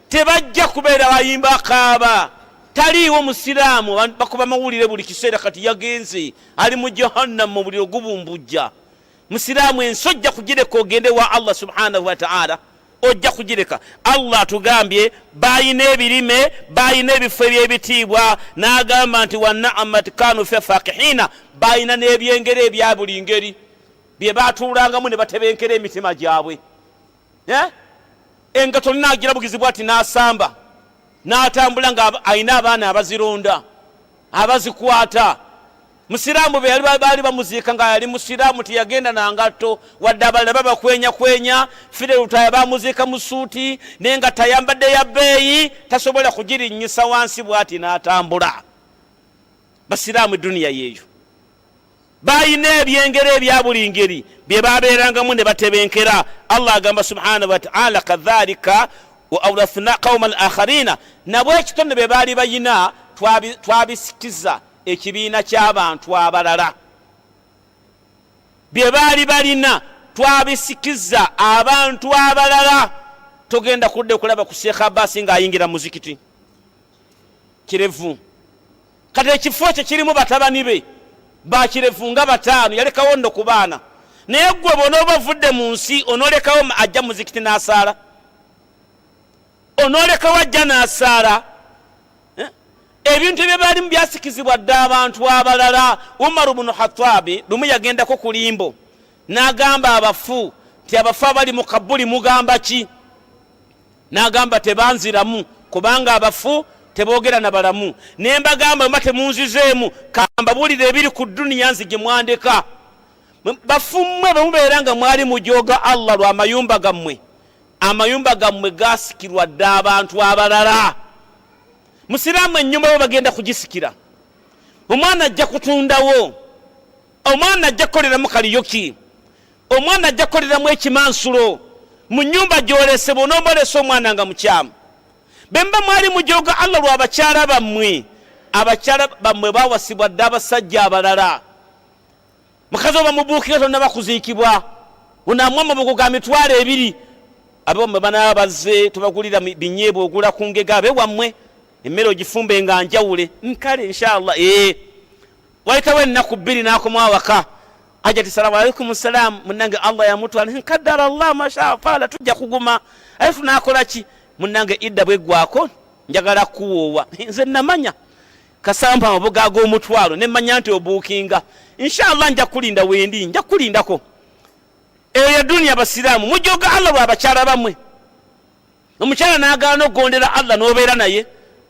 tebajja kubeera. Bayimba, akaaba, taliiwo. Musiraamu, bakuba mawulire buli kiseera, kati yagenze, ali mu Jahannam, mu buliro gubumbujja. Musiraamu, ensi ojja kugireka ogende wa Allah subhanahu wataala, ojja kugireka. Allah atugambye balina ebirime, balina ebifo ebyebitiibwa, n'agamba nti wanaamat kanu fe fakihina, balina n'ebyengera ebya buli ngeri bye batuulangamu ne batebenkera emitima gyabwe. Engato linagira bugizi bwati n'asamba n'atambula nga alina abaana abazironda, abazikwata. Musiraamu, be baali bamuziika nga yali musiraamu, teyagenda nangatto wadde abalala babakwenyakwenya. Fire Lutaya bamuziika mu suuti, naye nga tayambadde ya bbeeyi, tasobola kugirinnyisa wansi bwati n'atambula. Basiraamu, eduniya yeeyo. Balina ebyengera ebya buli ngeri bye babeerangamu ne batebenkera. Allah agamba subhanahu wataala, kadhalika wa aurathna qauma al akharina, nabwe ekitone bye baali bayina twabisikiza ekibiina ky'abantu abalala. Bye baali balina twabisikiza abantu abalala. Togenda kudde kulaba ku Sheekh Abasi ng'ayingira muzikiti Kirevu. Kati ekifo kye kirimu batabani be Bakirevu nga bataano, yalekawo nno ku baana. Naye gwe bw'onooba ovudde mu nsi, onoolekawo ajja muzikiti n'asaala? Onoolekawo ajja n'asaala? Ebintu ebyo baalimu byasikizibwa dda abantu abalala. Umaru bunu Khatabi lumu yagendako ku limbo n'agamba abafu nti, abafu abali mu kabuli, mugamba ki? N'agamba, tebanziramu, kubanga abafu teboogera na balamu. Ne mbagamba, mba temunzizeemu, kambabuulire ebiri ku duniya nzi gye mwandeka. Bafu mmwe, bwe mubeera nga mwali mujooga Allah lwa mayumba gammwe, amayumba gammwe gasikirwa dda abantu abalala. Musiraamu ennyumba yo bagenda kugisikira, omwana ajja kutundawo, omwana ajja kukoleramu kaliyoki, omwana ajja kukoleramu ekimansulo mu nyumba gyolese. Bw'onoomba olese omwana nga mukyamu, bemba mwali mujoga Allah lwa bakyala bammwe, abakyala bammwe bawasibwa dda abasajja abalala. Mukazi oba mubuukira tonnaba kuziikibwa, onamwa amabugo ga 20,000. Abewammwe banaaba bazze, tubagulira binyeebwa, ogula ku ngege. Abewammwe emmere ogifumbe nga njawule nkale inshallah. Wayitawo ennaku 2 n'akoma awaka, ajati salamu alaikum salaamu, munnange Allah yamutwala, nkaddara Allah masha faala, tujja kuguma. Aye tunakola ki munnange? Idda bweggwako njagala kuwoowa. Nze namanya kasampa amabugo ag'omutwalo nemmanya nti obuukinga, inshallah nja kulinda wendi, nja kulindako. Eyo ya duniya. Abasiraamu mujoga Allah lwa bakyala bammwe. Omukyala n'agaana okugondera Allah n'obeera naye,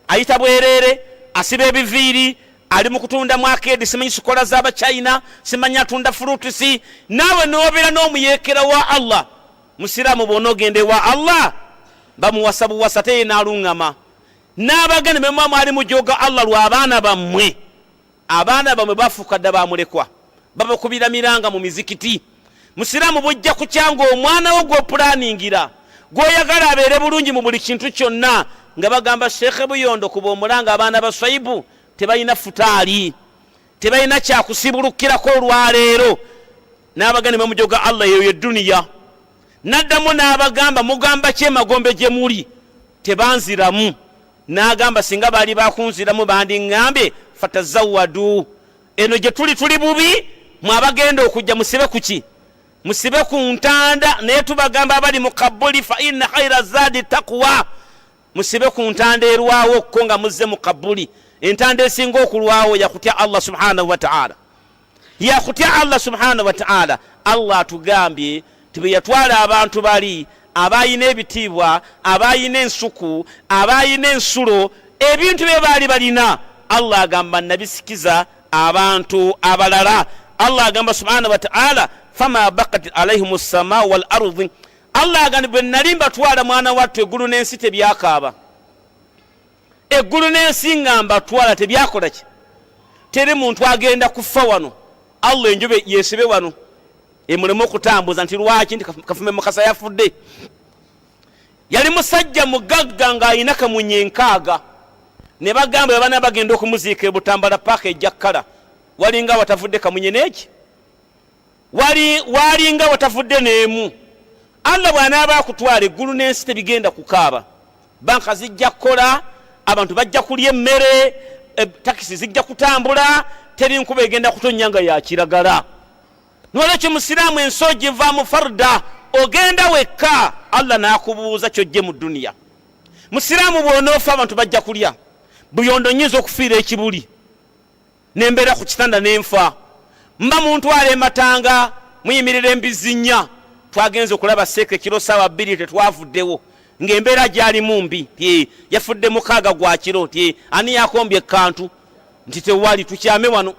ayita bwereere, asiba ebiviiri, ali mu kutunda mwakeedi, simanyi sikola z'abachina, simanyi atunda furutisi, naawe n'obeera n'omuyeekera wa Allah. Musiraamu bw'onoogenda ewa Allah bamuwasa buwasa, teye n'aluŋŋama n'abaganda bemuba mwali mujoga Allah lw'abaana bammwe. Abaana bammwe bafuuka dda bamulekwa, babakubira miranga mu mizikiti. Musiraamu bujja kukyanga omwana wo gw'opulaningira, gw'oyagala abeere bulungi mu buli kintu kyonna, nga bagamba Sheekhe Buyondo kuba omulanga, abaana ba Swaibu tebalina futaali, tebalina kyakusibulukirako olwaleero. N'abaganda bamujoga Allah, eyo ye duniya. N'addamu n'abagamba, mugamba ki emagombe gye muli? Tebanziramu. N'agamba, singa baali bakunziramu bandiŋŋambye fatazawadu, eno gye tuli tuli bubi, mwe abagenda okujja musibe kuki? Musibe ku ntanda. Naye tubagamba abali mu kabuli, fa inna khaira zaadi taqwa, musibe ku ntanda erwawo ko nga muzze mu kabuli. Entanda esinga okulwawo yakutya Allah subhanahu wataala, yakutya Allah subhanahu wataala. Allah atugambye ti bwe yatwala abantu bali abayina ebitiibwa, abayina ensuku, abayina ensulo, ebintu bye baali balina, Allah agamba nabisikiza abantu abalala. Allah agamba subhanahu wataala, fama bakat alaihim ssamau wal ardi. Allah agamba, bwe nali mbatwala mwana wattu, eggulu n'ensi tebyakaaba. Eggulu n'ensi nga mbatwala tebyakola ki? Teri muntu agenda kufa wano Allah enjobe yesibe wano emuleme okutambuza nti lwaki nti Kafume Mukasa yafudde. Yali musajja mugagga ng'alina kamunye 60, ne bagamba bwe bana bagenda okumuziika e Butambala paaka ejja kkala, walinga watavudde kamunye n'eki, walinga watavudde n'emu. Allah bw'anaaba akutwala, eggulu n'ensi tebigenda kukaaba, banka zijja kukola, abantu bajja kulya emmere, takisi zijja kutambula, teri nkuba egenda kutonnya nga yakiragala. Nolwekyo musiraamu, ensi ogivaamu farda, ogenda wekka, Allah n'akubuuza kyojje mu duniya. Musiraamu bw'onoofa abantu bajja kulya. Buyondo nyinza okufiira ekibuli nembeera ku kitanda nenfa, mba muntwala ematanga, muyimirira embizzi nnya. Twagenze okulaba seeka ekiro saawa 2, tetwavuddewo ng'embeera gyalimu mbi. Yafudde 6 gwa kiro. Ti ani yakombye ekkantu? Nti tewali, tukyame wano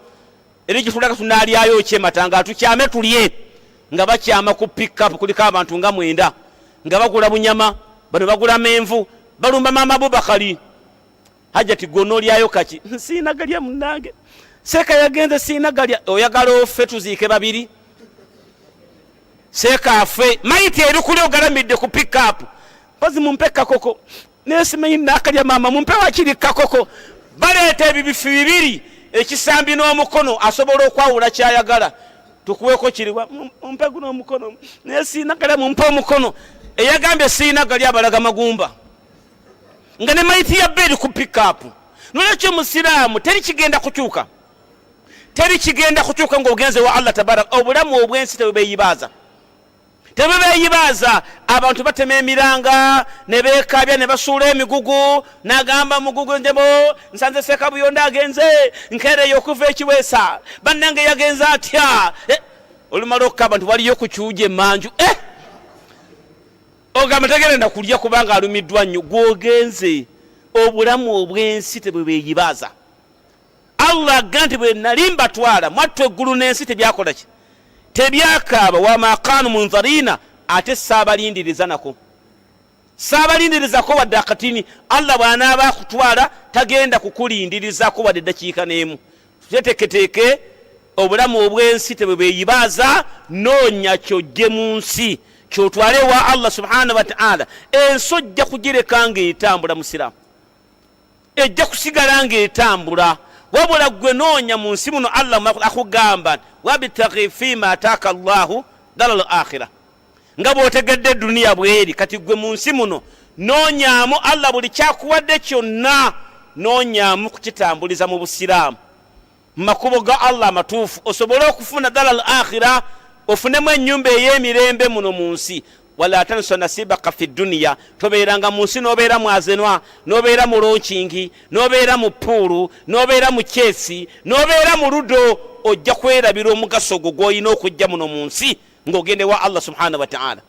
eri gitulaka, tunaalyayo kyematanga, tukyame tulye. Nga bakyama ku pickup kuliko abantu nga 9 nga bagula bunyama, bano bagula menvu, balumba maama Abubakari. Hajati, gwe kaki? Siina galya munnange, seeka yagenze, siina galya. Oyagala ofe tuziike babiri? Seeka afe mayiti eri kuli ogalamidde ku pickup, mpozi mumpe kakoko, naye simanyi nakalya. Maama mumpe wakiri kakoko. Baleeta ebibifu bibiri, ekisambi n'omukono, asobola okwawula kyayagala. Tukuweko kiriwa? Mumpe guno omukono, naye siina galya, mumpe omukono. Eyagambye siina galya abalaga magumba nga ne mayiti ya beeri ku pickup. Nolwekyo musiraamu, teri kigenda kukyuka, teri kigenda kukyuka ng'ogenze wa Allah tabaraka. Obulamu obw'ensi tebubeeyibaaza, tebubeeyibaaza. Abantu batema emiranga ne beekabya ne basuula emigugu, n'agamba mugugu njemo nsanze seeka Buyonda agenze, nkeereyo okuva ekiweesa, bannange yagenze atya? Olumala okukaba nti waliyo ku kyuja emanju, ogamba tegenda kulya kubanga alumiddwa nnyo. Gwogenze, obulamu obw'ensi tebwebeeyibaaza. Allah aga nti bwe nali mbatwala mwattu, eggulu n'ensi tebyakola ki? Tebyakaaba. Wama kanu munzarina, ate saabalindiriza nako. Saabalindirizako wadde akatini. Allah bw'anaaba akutwala tagenda kukulindirizako wadde eddakiika n'emu. Tuteeketeeke obulamu obw'ensi tebwebweyibaaza, noonya kyojje mu nsi kyotwale ewa Allah subhanahu wataala. Ensi ojja kugireka ng'etambula, musiraamu, ejja kusigala ng'etambula, wabula ggwe noonya mu nsi muno. Allah akugamba wabtaghi fima ataaka llahu dala l akhira. Nga bw'otegedde duniya bweri, kati ggwe mu nsi muno noonyaamu Allah buli kyakuwadde kyonna, noonyaamu kukitambuliza mu busiraamu, mu makubo ga Allah amatuufu, osobole okufuna dala al akhira, ofunemu ennyumba ey'emirembe muno mu nsi. Wala tansa nasibaka fi duniya, tobeeranga mu nsi n'obeera mu azenwa, n'obeera mu lonkingi, n'obeera mu puulu, n'obeera mu kyesi, n'obeera mu ludo. Ojja kwerabira omugaso gwo gw'olina okujja muno mu nsi ng'ogenda ewa Allah subhanahu wataala.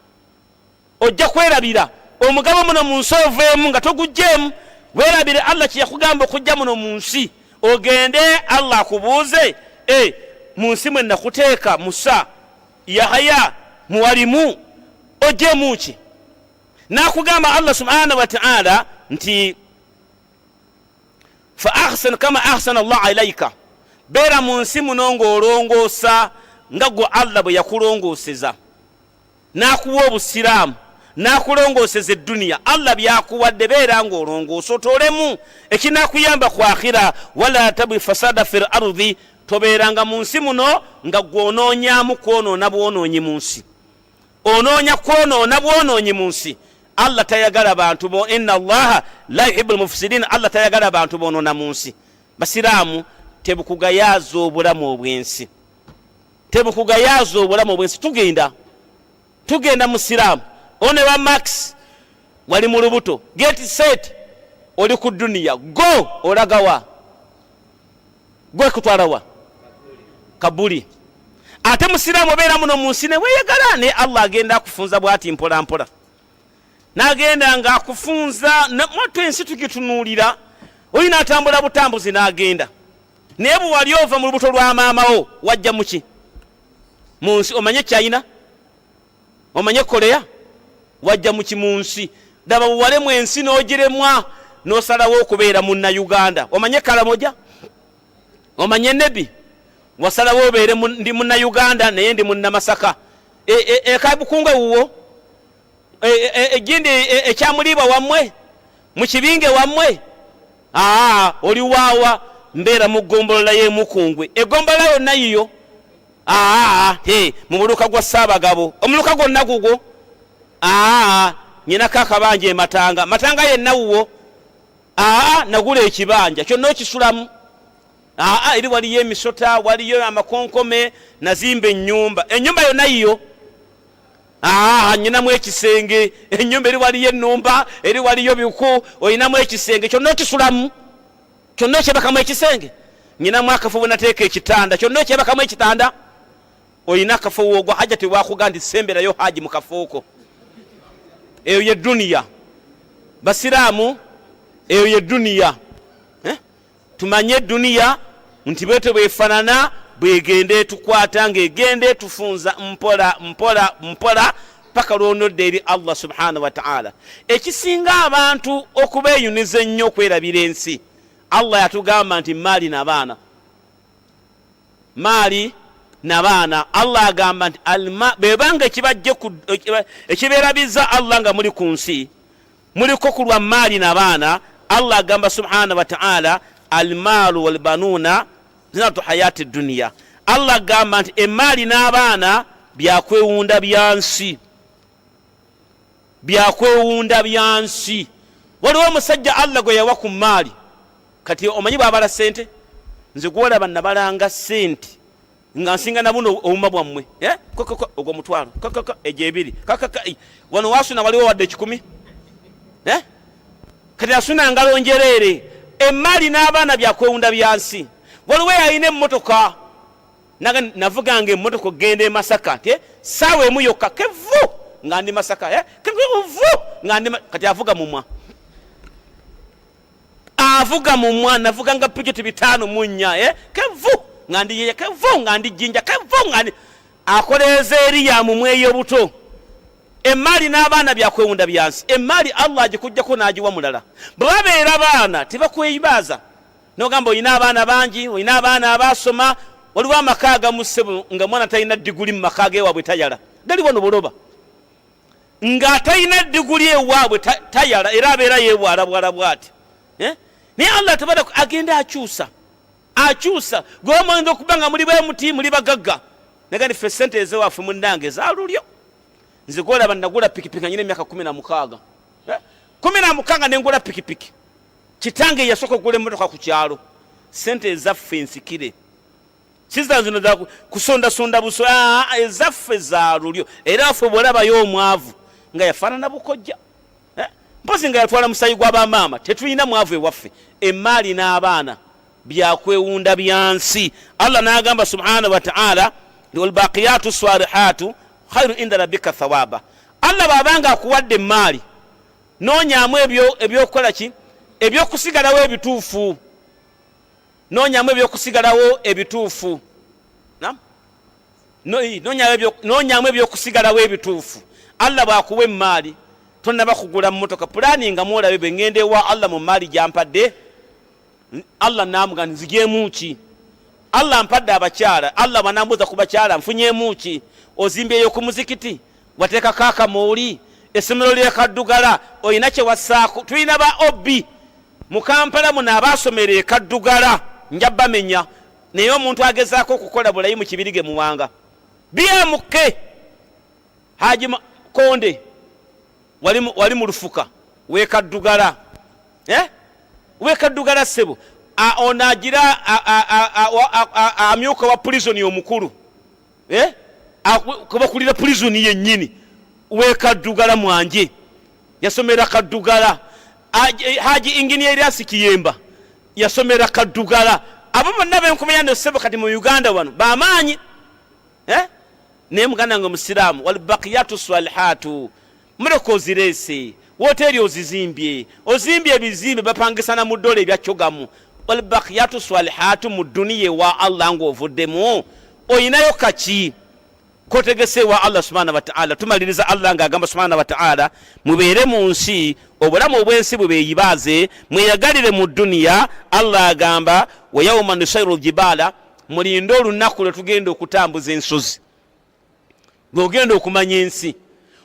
Ojja kwerabira omugabo muno mu nsi, oveemu nga togugjeemu, weerabire Allah kye yakugamba okujja muno mu nsi. Ogende Allah akubuuze, e mu nsi mwe nakuteeka Musa, Yahaya, muwalimu ojjemu ki? N'akugamba Allah subhanahu wataala nti fa ahsan kama ahsana Allah ilaika, beera mu nsi muno ng'olongoosa nga gwe Allah bwe yakulongooseza n'akuwa obusiraamu, n'akulongooseza edduniya. Allah byakuwadde, beera ng'olongoosa otoolemu ekinakuyamba ku akhira. Wala tabwi fasada fi l ardi, tobeeranga mu nsi muno nga gwonoonyamu kwonoona bwonoonyi mu nsi, onoonya kwonoona bwonoonyi mu nsi. Allah tayagala bantu bo, inna allaha la yuhibu lmufsidin, Allah tayagala bantu bonoona mu nsi. Basiraamu, tebukugayaaza obulamu obw'ensi, tebukugayaaza obulamu obw'ensi. Tugenda musiraamu, one wa max wali mu lubuto, get set, oli ku duniya, go olagawa? Gwe kutwalawa kabuli? Ate musiraamu obeera muno mu nsi neweyagala, naye Allah agenda akufunza bwati mpola mpola, n'agenda ng'akufunza mwattu. Ensi tugitunuulira, oli n'atambula butambuzi n'agenda, naye bwe wali ova mu lubuto lwa maamawo wajja muki mu nsi? Omanye China, omanye Korea, wajja muki mu nsi? Daba buwalemu ensi n'ogiremwa, n'osalawo okubeera munnauganda. Omanye Kalamoja, omanye Nebi, wasalawo obeere ndi munnauganda, naye ndi munnamasaka. Ekabukunga wuwo, egindi ekyamuliibwa wammwe, mu kibinge wammwe. Aa, oli waawa? Mbeera mu ggombolola y'Emukungwe. Eggombolola yonna yiyo? Aa, mu muluka gwa Ssaabagabo. Omuluka gwonna gugwo? Aa, nyinako akabanja ematanga. Matanga yenna wuwo? Aa, nagula ekibanja. Kyonna okisulamu? Aa, eri waliyo emisota, waliyo amakonkome, nazimba ennyumba. Ennyumba yonna yiyo? Aa, nyinamu ekisenge. Ennyumba eri waliyo ennumba, eri waliyo biku, olinamu ekisenge. Kyonna okisulamu? Kyonna okyebakamu ekisenge? Nyinamu akafo bwe nateeka ekitanda. Kyonna okyebakamu ekitanda? Olina akafo woogwa hajja, tewakuga nti semberayo haji mu kafuuko. Eyo ye duniya, basiraamu, eyo ye duniya. Eh? Tumanye eduniya nti bwetyo bwefanana, bwegenda etukwata ng'egenda etufunza mpola mpola mpola paka lwonodda eri Allah subhanahu wataala. Ekisinga abantu okubeeyuniza ennyo okwerabira ensi, Allah yatugamba nti maali nabaana, maali nabaana. Allah agamba nti bwebanga ekibajje ekibeerabiza Allah nga muli ku nsi muliko ku lwa maali nabaana. Allah agamba subhanahu wataala, almaalu walbanuuna zinatu hayati duniya. Allah agamba nti emaali n'abaana byakwewunda byansi, byakwewunda byansi. Waliwo omusajja Allah gwe yawa ku maali. Kati omanyi bwabala sente, nze gwolaba nabalanga sente nga nsinga nabuno obuma bwammwe, eh? Ogwo mutwalo, egyo ebiri, wano wasuna waliwo wadde 100, eh? Kati asuna ngalo njereere. Emaali n'abaana byakwewunda byansi. Waliwo yalina emmotoka, navuganga emmotoka okugenda e Masaka nti eh, saawa emu yokka kevu nga ndi Masaka, kevu nga ndi. Kati avuga mumwa, avuga mumwa. Navuganga Peugeot 54, kevu nga ndi yeye, kevu nga ndi Jinja, kevu nga ndi akoleeza eri ya mumwe ey'obuto. Emmaali n'abaana byakwewunda byansi. Emmaali Allah agikuggyako n'agiwa mulala. Bwe babeera baana tebakweyibaaza nogamba olina abaana bangi, olina abaana abaasoma. Waliwo amaka agamu ssebo nga mwana talina diguli mu maka gewaabwe tayala, gali wano buloba nga talina diguli ewaabwe tayala, era abeera yeebwalabwala bwati eh? Naye Allah tabaraka agenda akyusa akyusa. Gwe muyinza okuba nga muli bwemuti muli bagagga, naye ffe sente ezewaffe munnange ezalulyo. Nze gwolaba nagula pikipiki nga nyina emyaka 16, 16 nengula pikipiki. Kitange yasooka okugula emmotoka ku kyalo. Sente ezaffe nsikire siza zino za kusondasonda buso, ezaffe za lulyo. Era ffe bwolabayo omwavu nga yafaanana bukojja, mpozi nga yatwala musayi gwa bamaama. Tetulina mwavu ewaffe. Emaali n'abaana byakwewunda byansi. Allah n'agamba subhanahu wa ta'ala walbaqiyatu salihatu khairu inda rabbika thawaba. Allah bw'abanga akuwadde emaali, noonyamu ebyokukola ki, ebyokusigalawo ebituufu. Noonyamu ebyokusigalawo ebituufu. Noonyamu ebyokusigalawo ebituufu. Allah bw'akuwa emaali, tonnaba kugula mmotoka, pulaani nga mwolabe bwe ŋŋenda ewa Allah mu maali gyampadde. Allah namuga nzigyemu ki? Allah mpadde abakyala. Allah bwanambuuza ku bakyala nfunyemu ki? Ozimbyeyo ku muzikiti, wateekako akamooli, essomero ly'ekaddugala olina kye wassaako. Tulina ba OB mu Kampala muno abaasomera ekaddugala, nja bamenya. Naye omuntu agezaako okukola bulayi mu Kibirige Muwanga BMK Haji Konde wali mu lufuka wekaddugala, eh? Wekaddugala ssebo. Ono agira amyuka wa prison omukulu, eh? Kubakulira prison yennyini wekaddugala mwanje yasomera Kaddugala. Haji Engineer Elias Kiyemba yasomera Kaddugala. Abo bonna benkumanya no ssebo kati mu Uganda wano bamaanyi, eh? Naye muganda nga musiraamu, walbaqiyatu salihatu, mmotoka ozireese, woteeri ozizimbye, ozimbye ebizimbe bapangisana mu dola ebya kyogamu. Walbaqiyatu salihatu mu duniya ewa Allah ng'ovuddemu oyinayo kaki kotegese ewa Allah subhanahu wa ta'ala? Tumaliriza Allah ng'agamba subhanahu wa ta'ala, mubeere mu nsi, obulamu obw'ensi bubeeyibaaze, mweyagalire mu duniya. Allah agamba wa yauma nusairu ljibala, mulinde olunaku lwe tugenda okutambuza ensozi, lwogenda okumanya ensi.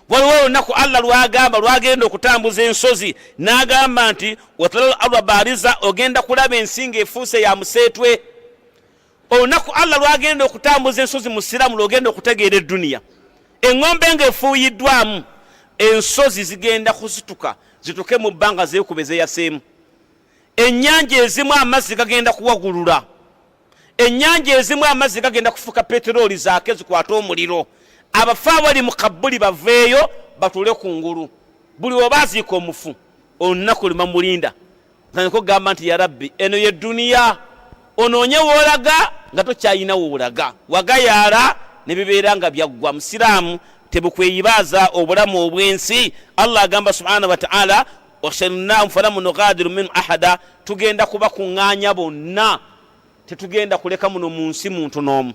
Waliwo olunaku Allah lwagamba lwagenda okutambuza ensozi, n'agamba nti watalal arda bariza, ogenda kulaba ensi ng'efuuse ya museetwe. Olunaku Allah lwagenda okutambuza ensozi mu siramu lwogenda okutegeera eduniya. Eŋŋombe ng'efuuyiddwamu, ensozi zigenda kusituka zituke mu bbanga zeekube zeyaseemu. Ennyanja ezimu amazzi gagenda kuwagulula, ennyanja ezimu amazzi gagenda kufuka peterooli zaake zikwate omuliro. Abafu abali mu kabbuli baveeyo batuule ku ngulu. Buli oba aziika omufu olunaku lumamulinda otandika okugamba nti ya rabbi, eno ye duniya. Onoonye woolaga nga tokyalina woolaga, wagayaala ne bibeera nga byaggwa. Musiraamu tebukweyibaaza obulamu obw'ensi. Allah agamba subhanahu wa ta'ala washarnahum falamu nughadiru minhu ahada, tugenda kubakuŋŋaanya bonna, tetugenda kuleka muno mu nsi muntu n'omu,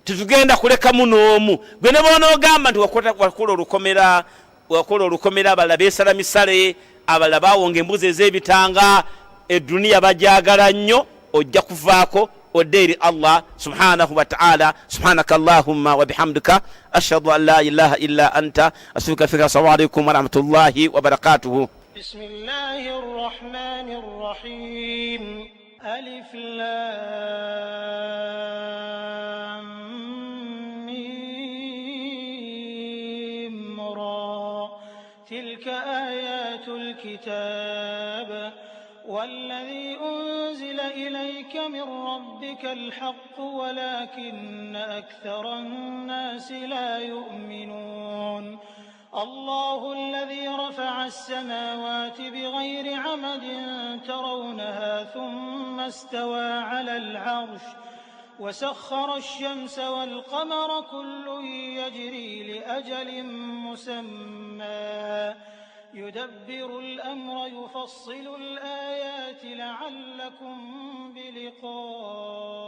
tetugenda kulekamu n'omu. Gwe ne bw'onoogamba nti wakola olukomera, wakola olukomera, abalala beesala misale, abalala bawonga embuzi ez'ebitanga, eduniya bagyagala nnyo, ojja kuvaako odde eri Allah subhanahu wa ta'ala. Subhanaka allahumma wa bihamdika ashhadu an la ilaha illa anta astaghfiruka fika. Assalamu alaikum wa rahmatullahi wa barakatuhu. Bismillahir rahmanir rahim. Alif lam mim ra. Tilka ayatul kitab والذي أنزل إليك من ربك الحق ولكن أكثر الناس لا يؤمنون. الله الذي رفع السماوات بغير عمد ترونها ثم استوى على العرش وسخر الشمس والقمر كل يجري لأجل مسمى يدبر الأمر يفصل الآيات لعلكم بلقاء